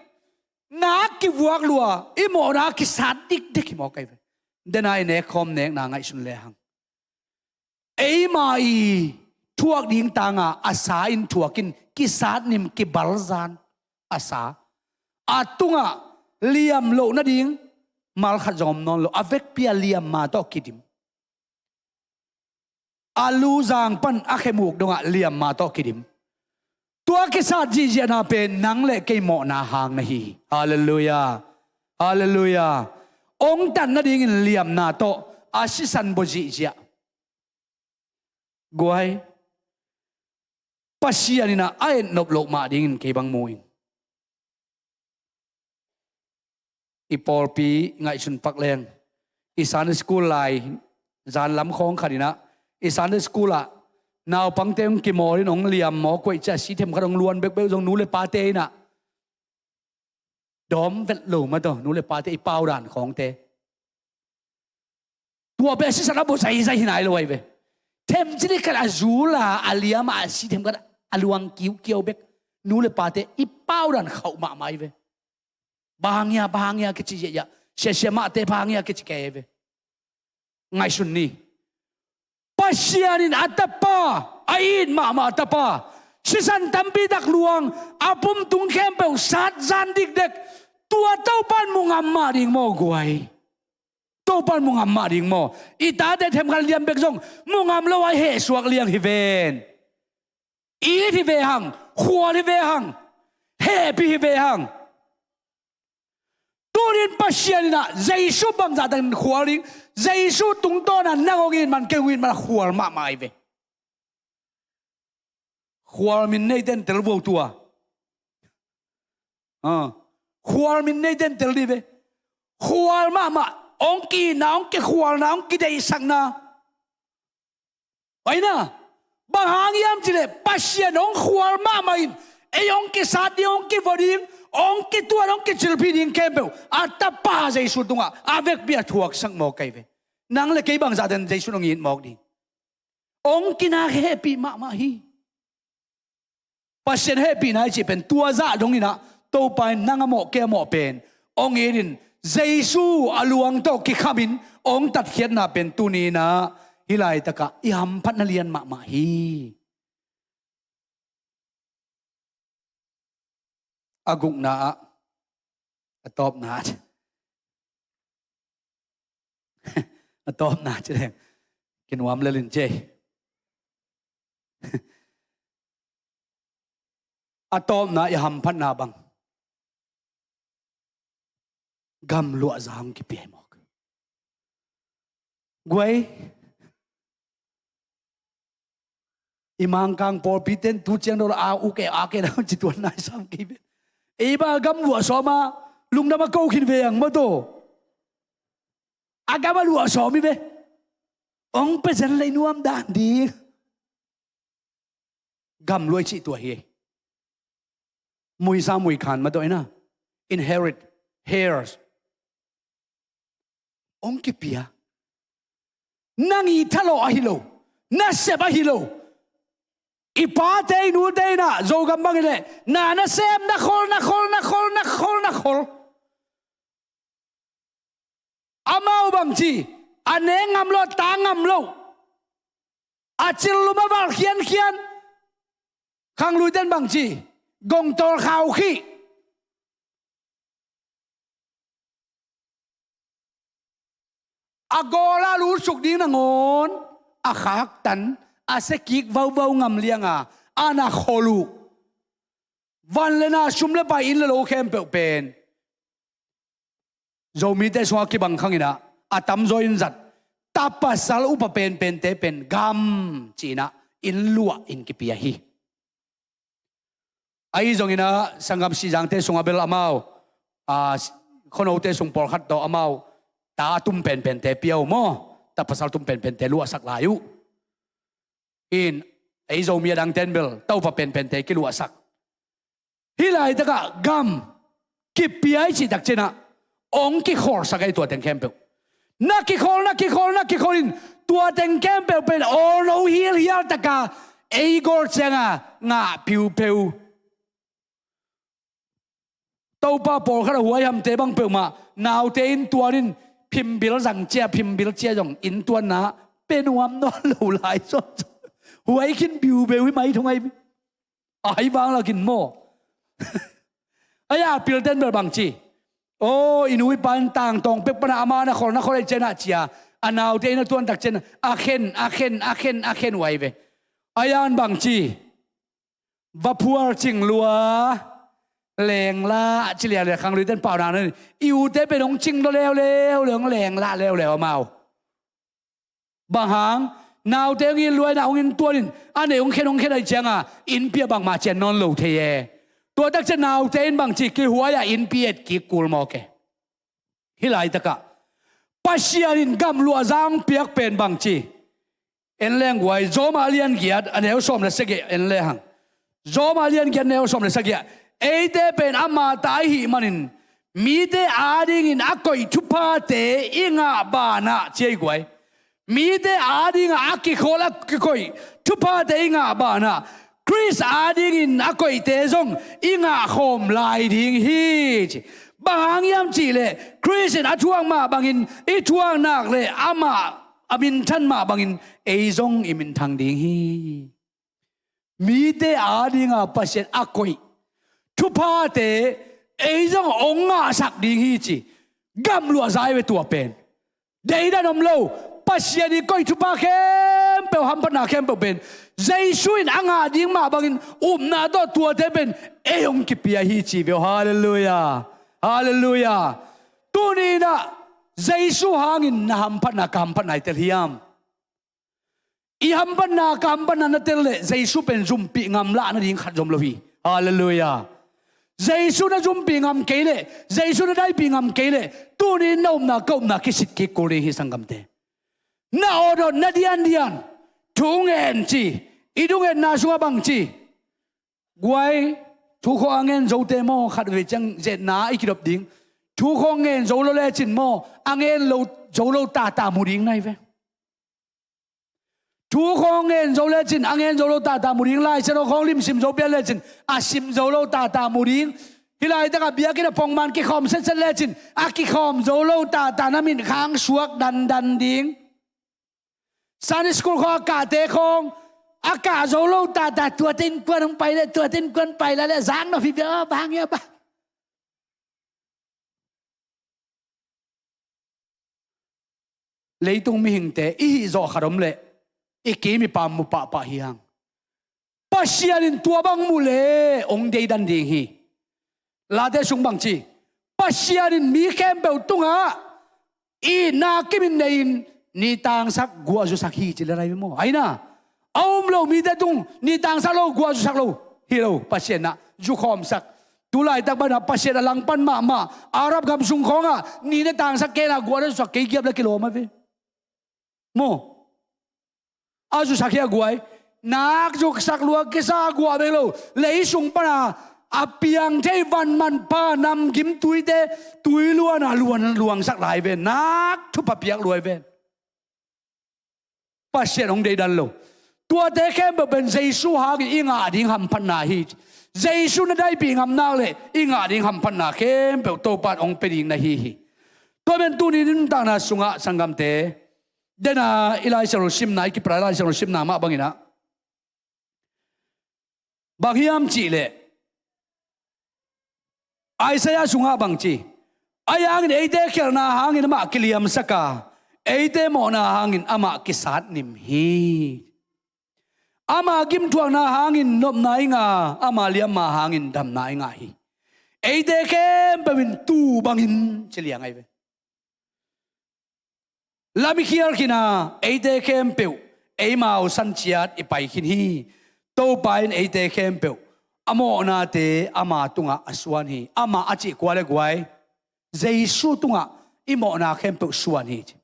Na kivuak lua, i mawhna kisat dikdek hi mawk ahi ve. Dena i nekkhawm nekna ngaihsun lehang. Eima i thuak ding tanga a sa in thuak in kisat nim kibalzan a sa. A tungah liam loh nading malkhat zong om nawn lo. A vekpi a liamma tawh kidim. A luzang pan a khemuk dongah liamma tawh kidim. Tua kisat zihziahna pen nang le kei mawhna hang na hi. Halleluiah. Halleluiah. Ong tan nadingin liamna tawh a sisan bua zihziah. Guai. Pasian in a a etnop loh mah dingin kei bang mu in. I pawlpi ngaihsun pak leng. I Sunday school lai zan lam khawng khat in a. I Sunday school ah naupangte hong kimawl in hong liam mawk kuaih cia si themkhat hong luan bekbek zong nu le pate in a. Dawm vet lo mah tawh, nu le pate i pau dan khawngte. Tua pen a sisan a bua zaizai hi nai lo ahi ve. Themcili khat a zula a liama a si themkhat a luang kiukiau bek. Nu le pate i pau dan khauh mahmah ahi ve. Bang hang hia, bang hang hia kici ziahziah. Siasia mahte bang hang hia kici kei ahi ve. Ngaihsun ni. Pasian in a tapa, a it mahmah a tapa, sisan tampi tak luang, a pumtung khempeuh sat zan dikdek, tua Topan mu ngam mah ding maw guai. Topan mu ngam mah ding maw. I tate themkhat liam bek zong mu ngam lo a hehsuak liang hi ven. It hi ve hang, khual hi ve hang, hehpih hi ve hang. Tunin Pasian in a Jesu bangzah takin khual ding, Jesu tungtawn a nang hong it man kei hong it man a khual mahmah hi ve. Khual min neite in tel vuau tua. Ah. Khual min neite in tel dih ve. Khual mahmah, hong ki-itna, hong kikhualna, hong kideihsakna. Oi na, bang hang hiam cileh Pasian hong khual mahmah in, ei hong kisat ding, hong kivo ding, hong kituat, hong kicilphih ding khempeuh a tapa Jesu tungah a vekpi a thuaksak mawk ahi ve. Nang le kei bangzah ten Jesu hong it mawk ding. Hong kinak hehpih mahmah hi. Pasian hehpihna i cih pen tua zah dongin ah Topa in nang a mawh kei a mawh pen hong it in Jesu a luang tawh kikhamin hong tatkhiatna pen tuni in ah hih laitakah i hamphatna lian mahmah hi. A gukna ah a tawpna ah a tawpna ci leng kinuam lelin ci. A tawpna i hamphatna bang Gamluahza hong kipia hi mawk. Guai, i Mangkang pawlpi ten tu ciang dol a uk e, a ke na ci tuan nai sam kei ve. Ei bang a gam luah sawm a, lungdam a ko khin ve ang maw taw. A gam a luah sawm hi ve. Hong pia zen lei nuam dan ding. Gamluah i cih tua hi. Muisa muikhan maw taw ina. Inherit, heirs. Hong kipia. Nang i thalawh ahi lo, na sep ahi lo. I pate i nute ina Zogam bangin leh na nasem na khol, na khol, na khol, na khol, na khol. Amau bangci, a nek ngam lo, a ta ngam lo, a cil lum a val khiankhian. Khangluiten bangci, gongtawl khau khih. A gawl a lutsuk ding nangawn a khaktan, a sekik vauvau ngam lianga a na khol uh. Van le na, sum le pai, inn le lo khempeuh pen Zomite sungah kibang khang inah, a tamzaw in zat, ta pasal upa penpente pen gam ci-inah inn luah in kipia hi. Ahi zongin ah sanggam Sihzangte sungah bel amau, a, khonote sung pawlkhat tawh amau ta tum penpente pia uh maw, ta pasal tum penpente luahsak lai uh. In, ei Zomi a dangten bel ta upa penpente kiluahsak. Hih laitakah gam kipia i cih takcianah hong kikholsak ei tua teng khempeuh. Na kikhol, na kikhol, na kikhol in tua teng khempeuh pen awlno hilhial taka ei gawl cianga ngah piupeu. Topa pawlkhat a huaihamte bang peuhmah naute inntuan in phimbil zang cia, phimbil cia zong inntuanna pe nuam nawn lo lai sawn. Huai khin biubeu hi mai thung ahi. Ahi vang lakin maw. Ahi a pilten bel bangci. Aw, i nu i pa in tangtawng pek pana ama na khol, na khol ahi cianah cia, a naute inn a tuantak cian a khen, a khen, a khen, a khen uh ahi ve. Ahi an bangci. Va phual cing lua, lengla ci lianlian khangluiten pau nang in, i ute pen hong cing lua leuleu le hong lengla leuleu amau. Bang hang, naute hong it lua inah hong inntuan in, a nei hong khen hong khen ahi cianga innpi ah bangmah cian nawn lo thei e. Tua takcian naute in bangci kihuai ah innpi et kik kul mawk e. Hih laitakah Pasian in gamluahza hong piak pen bangci. En leng guai, Rom a lian giat a neu sawm le sagih en lehang. Rom a lian giat neu sawm le sagih ah, eite pen ama ta ihih manin mite adingin a koih thuphate i ngah banah, ci ei guai. Mite adingah a kikhawl a kikoih thuphate i ngah banah Khrist adingin a koihte zong i ngahkhawm lai ding hi, ci. Bang hang hiam cihleh Khrist in a thuak mah bangin i thuak nak le amah a minthan mah bangin ei zong i minthang ding hi. Mite adinga Pasian a koih thuphate ei zong hong ngahsak ding hi, ci. Gamluahza hi ve tua pen. Deidan om lo. Pasian i koih thupha khempeuh, hamphatna khempeuh pen Jesu in a ngah ding mah bangin upna tawh tuate pen ei hong kipia hi, ci ve uh. Halleluiah. Halleluiah. Tuni inah Jesu hangin na hamphatna, ka hamphatna i tel hiam? I hamphatna, ka hamphatna na tel leh Jesu pen zumpih ngam lah nading khat zom lo hi. Halleluiah. Jesu na zumpih ngam kei leh, Jesu na daipih ngam kei leh, tuni in na upna, ka upna kisit kik kul ding hi, sanggamte. Na awdawt, na diandian, thu ngen ci, i thungetna sungah bang ci. Guai, thukhawng a ngen zote maw, khatvei ciang zetna i kidop ding. Thukhawng ngen zo lo lecin maw, a ngen lo, zo lo tata mu ding na hi ve. Thukhawng ngen zo lecin a ngen zo lo tata mu ding, Lai Siangtho khawng limsim zo pian lecin a sim zo lo tata mu ding. Hih laitakah biakinn a pongman kikhawm setset lecin a kikhawm zo lo tata na minkhang suak dandan ding. Sunday school khawng a kahte khawng a kah zo lo tata tuate innkuan hong pai leh, tuate innkuan pai lai leh zang nop hi ve aw, bang hia bang. Leitung mihingte i hih zawh khat om leh i kim i pam mu pahpah hi hang. Pasian in tua bang mu leh hong deidan ding hi. Late sung bang ci, Pasian in mi khempeuh tungah itna kimin nei-in ni tangsak guahzusak hi ci le lai maw? Aina, a um lo mite tung ni tangsak lo, guahzusak lo hi lo, Pasian ah zukhawmsak. Tulaitak banah Pasian a langpan mahmah Arab gam sung khawngah ni na tangsak kei na guah na zusak kei giap la kilawm a ve. Maw? A zusak hi a guai. Nak zuksak lua kisa guah bek lo. Lei sung pana a piang thei vanman pa namgim tuite tui luana luan luangsak lai ven. Nak thupha piak luai ven. Pasian hong deidan lo. Tuate khempeuh pen Jesu hangin i ngah ding hamphatna hi. Jesu na daipih ngam nak le i ngah ding hamphatna khempeuh Topan hong pia ding na hi hi. Tua pen tuni nuntakna sungah sanggamte, dena i Lai Siangtho simna, i kipra i Lai Siangtho simna mah banginah bang hiam cihleh Isaiah sungah bang ci? Ahi hangin eite khialhna hangin amah kiliamsak a, eite mawhna hangin amah kisatnim hi. Ama gimthuakna hangin nopna i ngah a, ama liamma hangin damna i ngah hi. Eite khempeuh in tuu bangin ci liang ahi ve. Lam i khial khin a, eite khempeuh eimau san ciat i pai khin hi. Topa in eite khempeuh a mawhnate ama tungah a suan hi. Amah a cih kua le guai? Jesu tungah i mawhna khempeuh suan hi ci.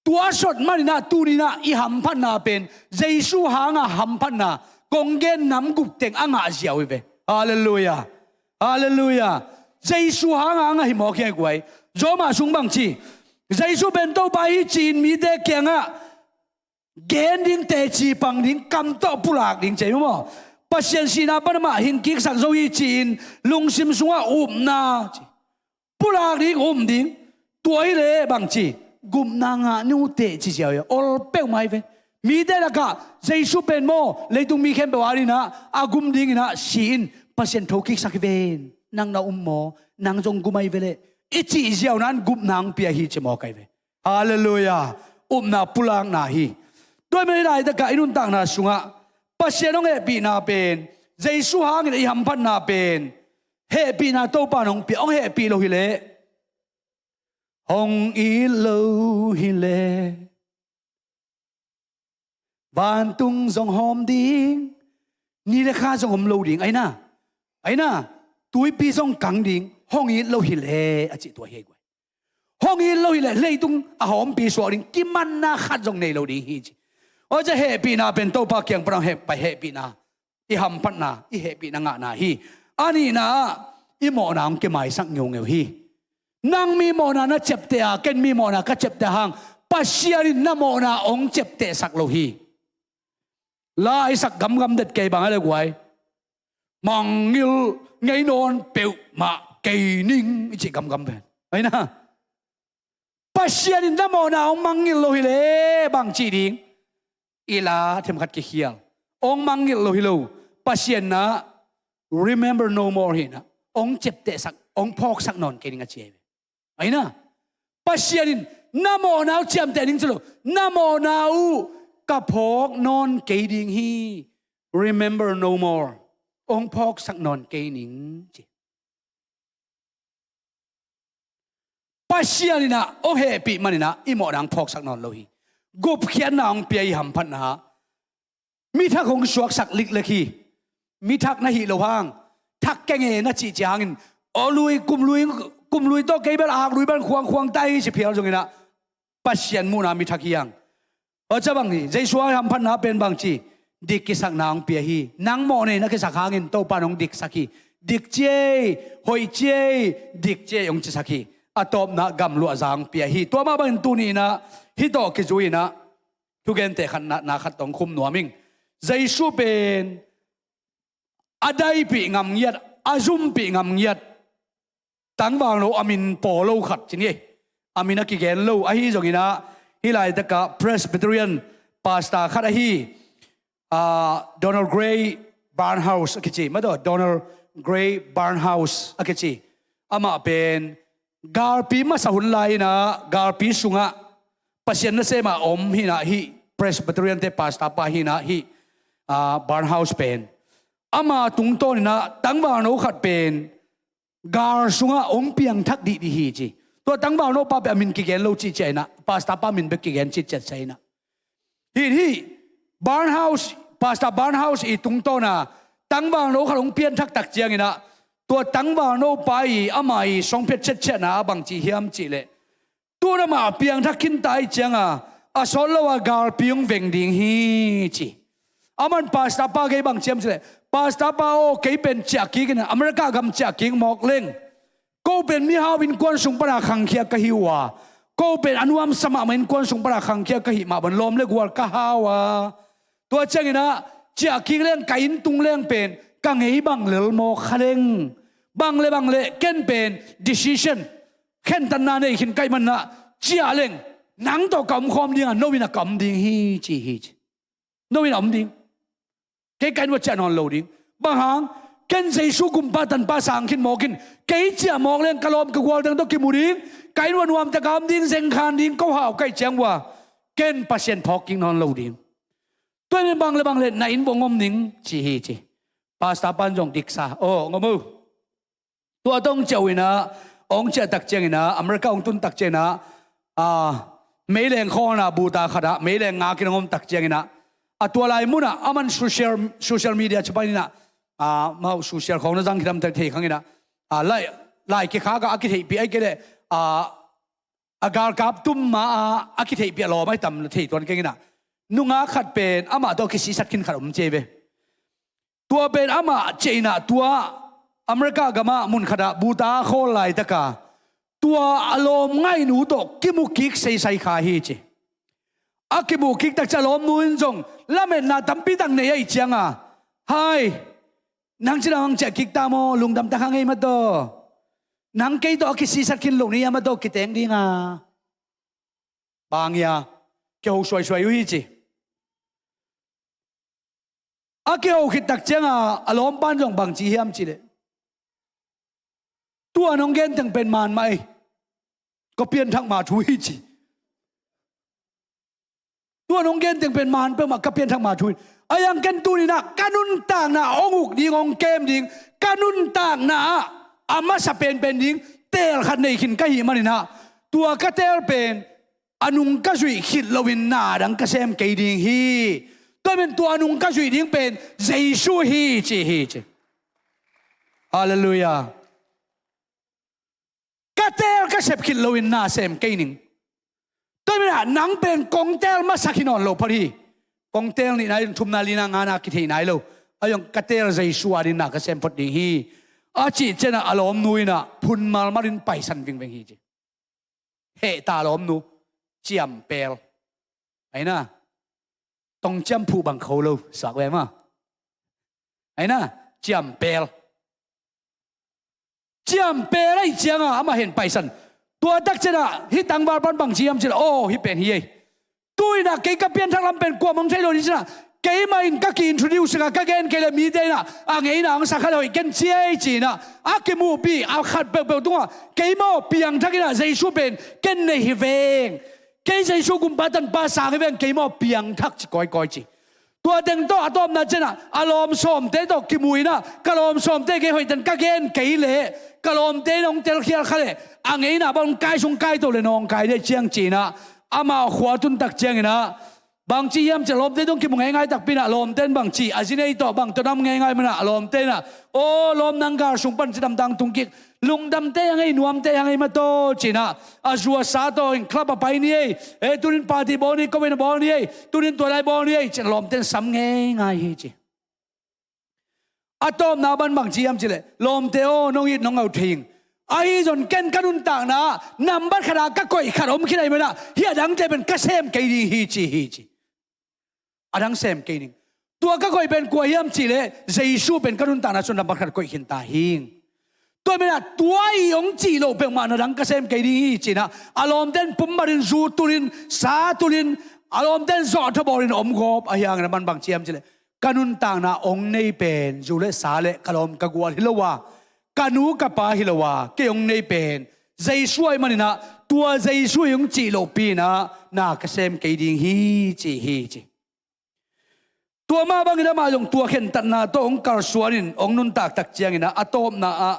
Tua sot maninah tuninah i hamphatna pen Jesu hanga hamphatna kong gen nam guk teng a ngah ziau hi ve. Halleluiah. Halleluiah. Jesu hanga a ngah hi mawk hi a guai. Rom ah sung bang ci? Jesu pen Topa hi ci-in mite kiangah gen ding, teci pang ding, kam tawh pulak ding ci hi maw? Pasian sihna pan amah hingkiksak zo hi ci-in lungsim sungah upna ci. Pulak ding, um ding. Tua hileh bang ci? Gupna ngah ni uh teh ci ziau hi a, ol peuhmah hi ve. Mite lakah Jesu pen maw leitung mi khempeuh adinah a gum dinginah si-in Pasian thokiksak hi ven. Nang na um maw? Nang zong gum ahi veleh i cih ziau nan gupna hong pia hi ci mawk ahi ve. Halleluiah. Upna pulakna hi. Tua hi mah i laitakah i nuntakna sungah Pasian hong hehpihna pen, Jesu hangin i hamphatna pen hehpihna Topa in hong pia, hong hehpih lo hileh hong it lo hileh vantung zong hawm ding, ni le kha zong om lo ding. Aina, aina, tuipi zong kang ding, hong it lo hileh a cih tua hi a guai. Hong it lo hileh leitung a hawmpi suak ding kimanna khat zong nei lo ding hi ci. Aw, cia hehpihna pen Topa kiang pan hong hehpai hehpihna, i hamphatna, i hehpihna ngahna hi. A nihna ah i mawhna hong kimaisak ngeungeu hi. Nang mi mawhna na ciapteh a, ken mi mawhna ka ciapteh hang Pasian in na mawhna hong ciaptehsak lo hi. La i sak gamgam det kei bang a le guai. Mangngilh ngei nawn peuhmah kei ning i cih gamgam pen. Aina, Pasian in na mawhna hong mangngilh lo hileh bang cih ding? I la themkhat kikhial. Hong mangngilh lo hi lo. Pasian na remember no more hi na. Hong ciaptehsak, hong phawksak nawn kei ning a ci ahi ve. Aina, Pasian in na mawhna uh ciamteh ning ci lo, na mawhna uh ka phawk nawn kei ding hi. Remember no more. Hong phawksak nawn kei ning ci. Pasian inah hong hehpih maninah i mawhna hong phawksak nawn lo hi. Gupkhiatna hong pia i hamphatna. Mi thak hong suaksak liklek hi. Mi thak na hih lo hang, thak kenge na cihcia hangin, aw lui, kum lui, kum lui tawh kei bel ak lui bel khuangkhuang ta hi ci phial zonginah Pasian muhna mi thak hi hang. Aw, ca bang hi, Jesu a hamphatna pen bang ci? Dik kisakna hong pia hi. Nang mawhnei na kisak hangin Topa in hong diksak hi. Dik ciei, hoih ciei, dik ciei hong cisak hi. A tawpna gamluahza hong pia hi. Tua mah bangin tuni inah hih tawh kizui inah thugente khat na, na khat tawh hong khum nuam ing. Jesu pen a daipih ngam ngiat, a zumpih ngam ngiat tangval lo, a min paw lo khat ci ni. A min a kigen lo ahi zonginah hih laitakah Presbyterian pastor khat ahi, ah, Donald Grey Barnhouse a kici. Mataw, Donald Grey Barnhouse a kici. Amah pen galpi masa hun lai inah galpi sungah Pasian nasem a om hinah hih Presbyterian-te pastor pa hinah hih, ah, Barnhouse pen. Ama tungtawn inah tangvalno khat pen gal sungah hong piangthak dihdih hi ci. Tua tangval nopa pen a min kigen lo cihcia inah, pastor pa min bek kigen cihcia sa inah. Hih, hih Barnhouse, Pastor Barnhouse i tungtawna tangval no khat hong pianthak tak cianginah, tua tangval nopa i ama i songphet chetchetna a bangci hiam cihleh, tun amah a piangthak khinta i cianga a sawt lo a galpi hong veng ding hi ci. Aman pastor pa gei bang ciam cileh, pastor pa aw, kei pen ciahkik in America gam ciahkik mawk leng, ko pen mihau innkuan sung pana khangkhia ka hi uh a, ko pen a nuamsa mahmah innkuan sung pana khangkhia ka hih mah bang lawm le gual ka hau a. Tua cianginah ciahkik leng ka inntung leng pen ka ngei bang lel mawk kha leng, bang le bang le ken pen decision khentatna nei khin kaih manah ciah leng nang tawh ka omkhawm dinga no in a ka om ding hi ci hi ci. No in a om ding. Kei ka inn ua ciah nawn lo ding. Bang hang? Ken Jesu gumpa tanpa sang khin mawk in, kei ciah mawk leng ka lawm ka gual teng tawh kimu ding. Ka inn ua nuamtak a om ding, zengkhan ding, ko hau kaih ciang ua ken Pasian phawk kik nawn lo ding. Tua in bang le bang le na inn ua ngom ning ci hi ci. Pastor pan zong diksa aw ngom uh. Tua tawh hong ciah uh inah, hong ciah tak cianginah, America hong tun tak cianginah, a, meileng khawngah buta khatah meileng ngakin hong om tak cianginah, a tua lai munah aman social, social media cipaninah, a, mau social khawng na zang khidam thei khanginah, a, lai, lai kikhakah a kitheihpih ahi kei leh, a, a galkap tum ma-a a kitheihpih a lawm ahi tam thei tuan kenginah, nungak khat pen amah tawh kisisat khin khat om cia ve. Tua pen amah ciah inah tua America gamah mun khatah buta khawl laitaka tua a lawm ngaihnu tawh kimu kik seisai kha hi ci. A kimu kik tak ciah lawmnu in zong lametna tampi tak nei ahi cianga, hai, nang cinah hong ciah kik ta maw, lungdam tak hang ei mataw. Nang kei tawh a kisisat khin lo ni a mataw kiteng dinga. Bangia kiho suaisuai uh hi ci. A kiho khit tak cianga a lawmpan zong bangci hiam cileh, tua nong genteng pen man mah ei, ka pianthak ma thu hi ci. Tua nong genteng pen man peuhmah ka pianthak ma thu hi. A yang ken tuninah ka nuntakna hong uk ding, hong kem ding, ka nuntakna ah a masa penpen ding teel khat nei khin ka hih maninah, tua ka teel pen a nung ka zuih khit loin na dang ka sem kei ding hi. Tua men tua a nung ka zuih ding pen Jesu hi ci hi ci. Halleluiah. Ka teel ka sep khit loin na sem kei ning. Tua menah nang pen kong teel masak hi nawn lo phot hi. Kong teel nihna in thumna lina ngana kithei nai lo. A zong ka teel Jesu adin na ka sem phot ding hi. A cih cianah a lawmnu inah phun malmal in paisan vingveng hi ci. Hehta lawmnu, ciampel. Aina, tongciam phuh bang kho lo, suak ve ma. Aina, ciampel. Ciampel ahi cianga amah hen paisan. Tua tak cianah hih tangval pan bang ci hiam cianah, aw, hih pen hi ei. Tu inah kei ka pianthak lam pen kuamah hong thei lo ni cinah, keimah in ka ki-introduce sangah ka gen kei le mite inah a ngeina hong sa kha le hoih ken ci ei cinah, a kimuhpih a khat peuhpeuh tungah keimah aw piangthak inah Jesu pen ken nei hi veng. Kei Jesu gumpa tanpa sang hi veng, keimah aw piangthak ci kawikawi ci. Tua teng tawh a tawpna cianah a lawm sawmte tawh kimu inah, ka lawm sawmte kei hoihtan ka gen kei leh ka lawmte in hong telkhial kha leh a ngeina bang hong kai sung kai to le nawngkai dei ciang cinah, amau khua tun tak cianginah bangci hiam ciah lawmte tawh kimu ngeingai takpi inah lawmte in bangci a zi nei tawh bang tawh nam ngeingai manah a lawmte inah, aw lawm, nang gal sung pan cidam tang tung kik, lungdamte hang ei, nuamte hang ei mataw cinah, a zuasa tawh in club a pai ni ei, e tunin party bawl ni, ko in a bawl ni ei, tunin tua lai bawl ni ei cinah lawmte in sam ngeingai hi ci. A tawpna ban bangci hiam cileh, lawmte aw, nong it nong ngau thei ing. Ahi zong ken ka nuntakna nambat khatah ka koih khat om khin ahi manah hih a dangte pen ka sem kei ding hi ci hi ci. A dang sem kei ning. Tua ka koih pen kua hiam cihleh Jesu pen ka nuntakna sung nambat khat koih khin ta hing. Tua menah tua i hong cih loh peuhmah na dang ka sem kei ding hi cinah a lawmte in pumbat in, zu tulin, sa tulin, a lawmte in zawh thabawlin om gawp ahi hangin a man bang ciam cileh, ka nuntakna hong nei pen zu le sa le ka lawm ka gual hi lo a, ka nu ka pa hi lo a, kei hong nei pen Jesu ahi maninah tua Jesu i hong cih lohpi inah na ka sem kei ding hi ci hi ci. Tua mah bangin amah zong tua khentatna tawh hong kalsuanin hong nuntak tak cianginah a tawpna ah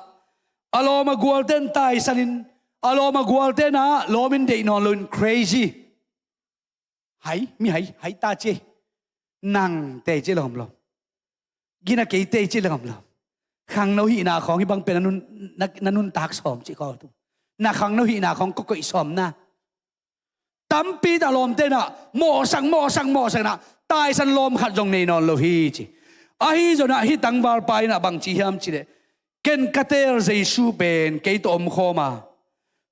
A lawm a gualte in taisan in, a lawm a gualte in ah lawm in deih nawn lo in crazy. Hai, mi hai, hai ta ci. Nang tei ci lawm lawm. Gina kei tei ci lawm lawm. Khangno hihna khawng hih bang pen na nun, na, na nuntak sawm ci khaw tu. Na khangno hihna khawng kokoih sawm na. Tampi tak lawmte in ah mawhsak, mawhsak, mawhsak in ah taisan lawm khat zong nei nawn lo hi ci. Ahi zongin ah hih tangvalpa in ah bang ci hiam cih leh, ken ka teel Jesu pen kei tawh om khawm a,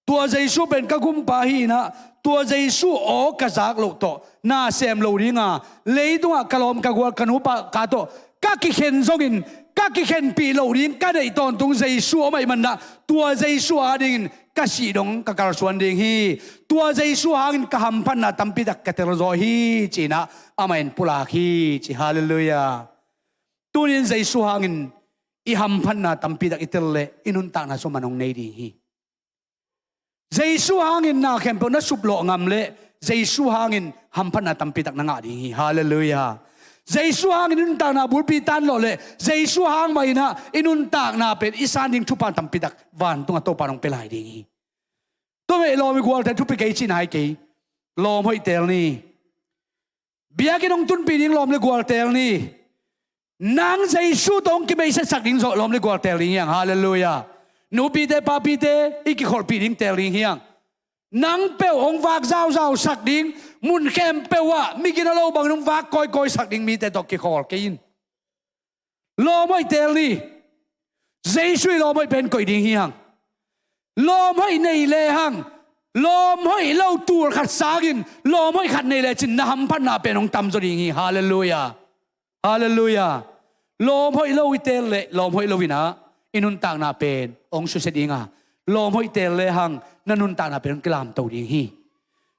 tua Jesu pen ka gumpa hi in ah, tua Jesu aw ka zak loh tawh na sem lo ding a, leitungah ka lawm ka gual ka nupa ka tawh ka kikhen zongin ka kikhenpih loh ding ka neih tawntung Jesu om ahih manin ah, tua Jesu adingin ka sih dong ka kalsuan ding hi. Tua Jesu hangin ka hamphatna tampi tak ka tel zaw hi ci in ah amah in pulak hi ci. Halleluiah. Tuni in Jesu hangin i hamphatna tampi tak i tel leh i nuntakna sung man hong nei ding hi. Jesu hangin na khempeuh na suplawh ngam leh Jesu hangin hamphatna tampi tak na ngah ding hi. Halleluiah. Jesu hangin i nuntakna bulpi tan lawh leh Jesu hang mah in ah i nuntakna pen i san ding thupha tampi tak vantungah Topa in hong pia lai ding hi. Tua mah lawm i gualte thupi kei cihna hi kei. Lawm hoih teel ni. Biakinn hong tunpih ding lawm le gual teel ni. Nang Jesu tawh hong kimeisatsak ding zawh lawm le gual teel ding hi hang. Halleluiah. Nupite papite i kikholhpih ding teel ding hi hang. Nang peuh hong vak zauzausak ding, mun khempeuh ah migina lo bangin hong vak kawikawisak ding mite tawh kikhawl kei in. Lawm hoih teel ni. Jesu i lawm hoih pen koih ding hi hang. Lawm hoih nei le hang, lawm hoih lo tul khat sangin lawm hoih khat nei lecin na hamphatna pen hong tamzaw ding hi. Halleluiah. Halleluiah. Lawm hoih lo i teel leh lawm hoih lo in ah i nuntakna pen hong susia ding a, lawm hoih teel le hang na nuntakna pen hong kilamto ding hi.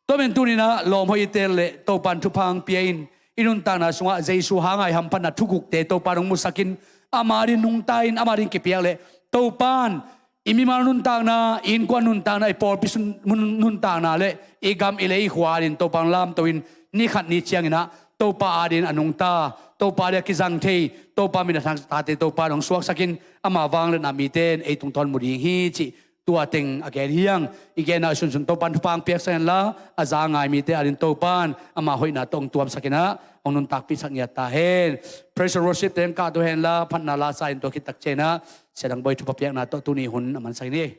Tua man tuni in ah lawm hoih i teel leh Topa in thupha hong pia in, i nuntakna sungah Jesu hanga i hamphatna thugukte Topa in hong musak in, ama adingin nungta in, ama adingin kipiak leh Topa in i mimal nuntakna, i innkuan nuntakna, i pawlpi sun-, nun-, nuntakna le i gam i lei i khua adingin Topa hong lamto in, ni khat ni ciangin ah Topa adingin a nungta, Topa adingin a kizang thei, Topa min a thangtate Topa in hong suaksak in, ama vangliatna mite in ei tungtawn mu ding hi cih tua teng a gen hi hang. I genna sunsun Topa in thupha hong piaksak hen la, a za a ngai mite adingin Topa in ama hoihna tawh hong tuamsak in ah hong nuntakpihsak ngiat ta hen. Praise and worship te hong kahto hen la, phatna la sa in tua khit tak ciangin ah Sia Dang Bawi thupha piakna tawh tuni hun a mansak ni.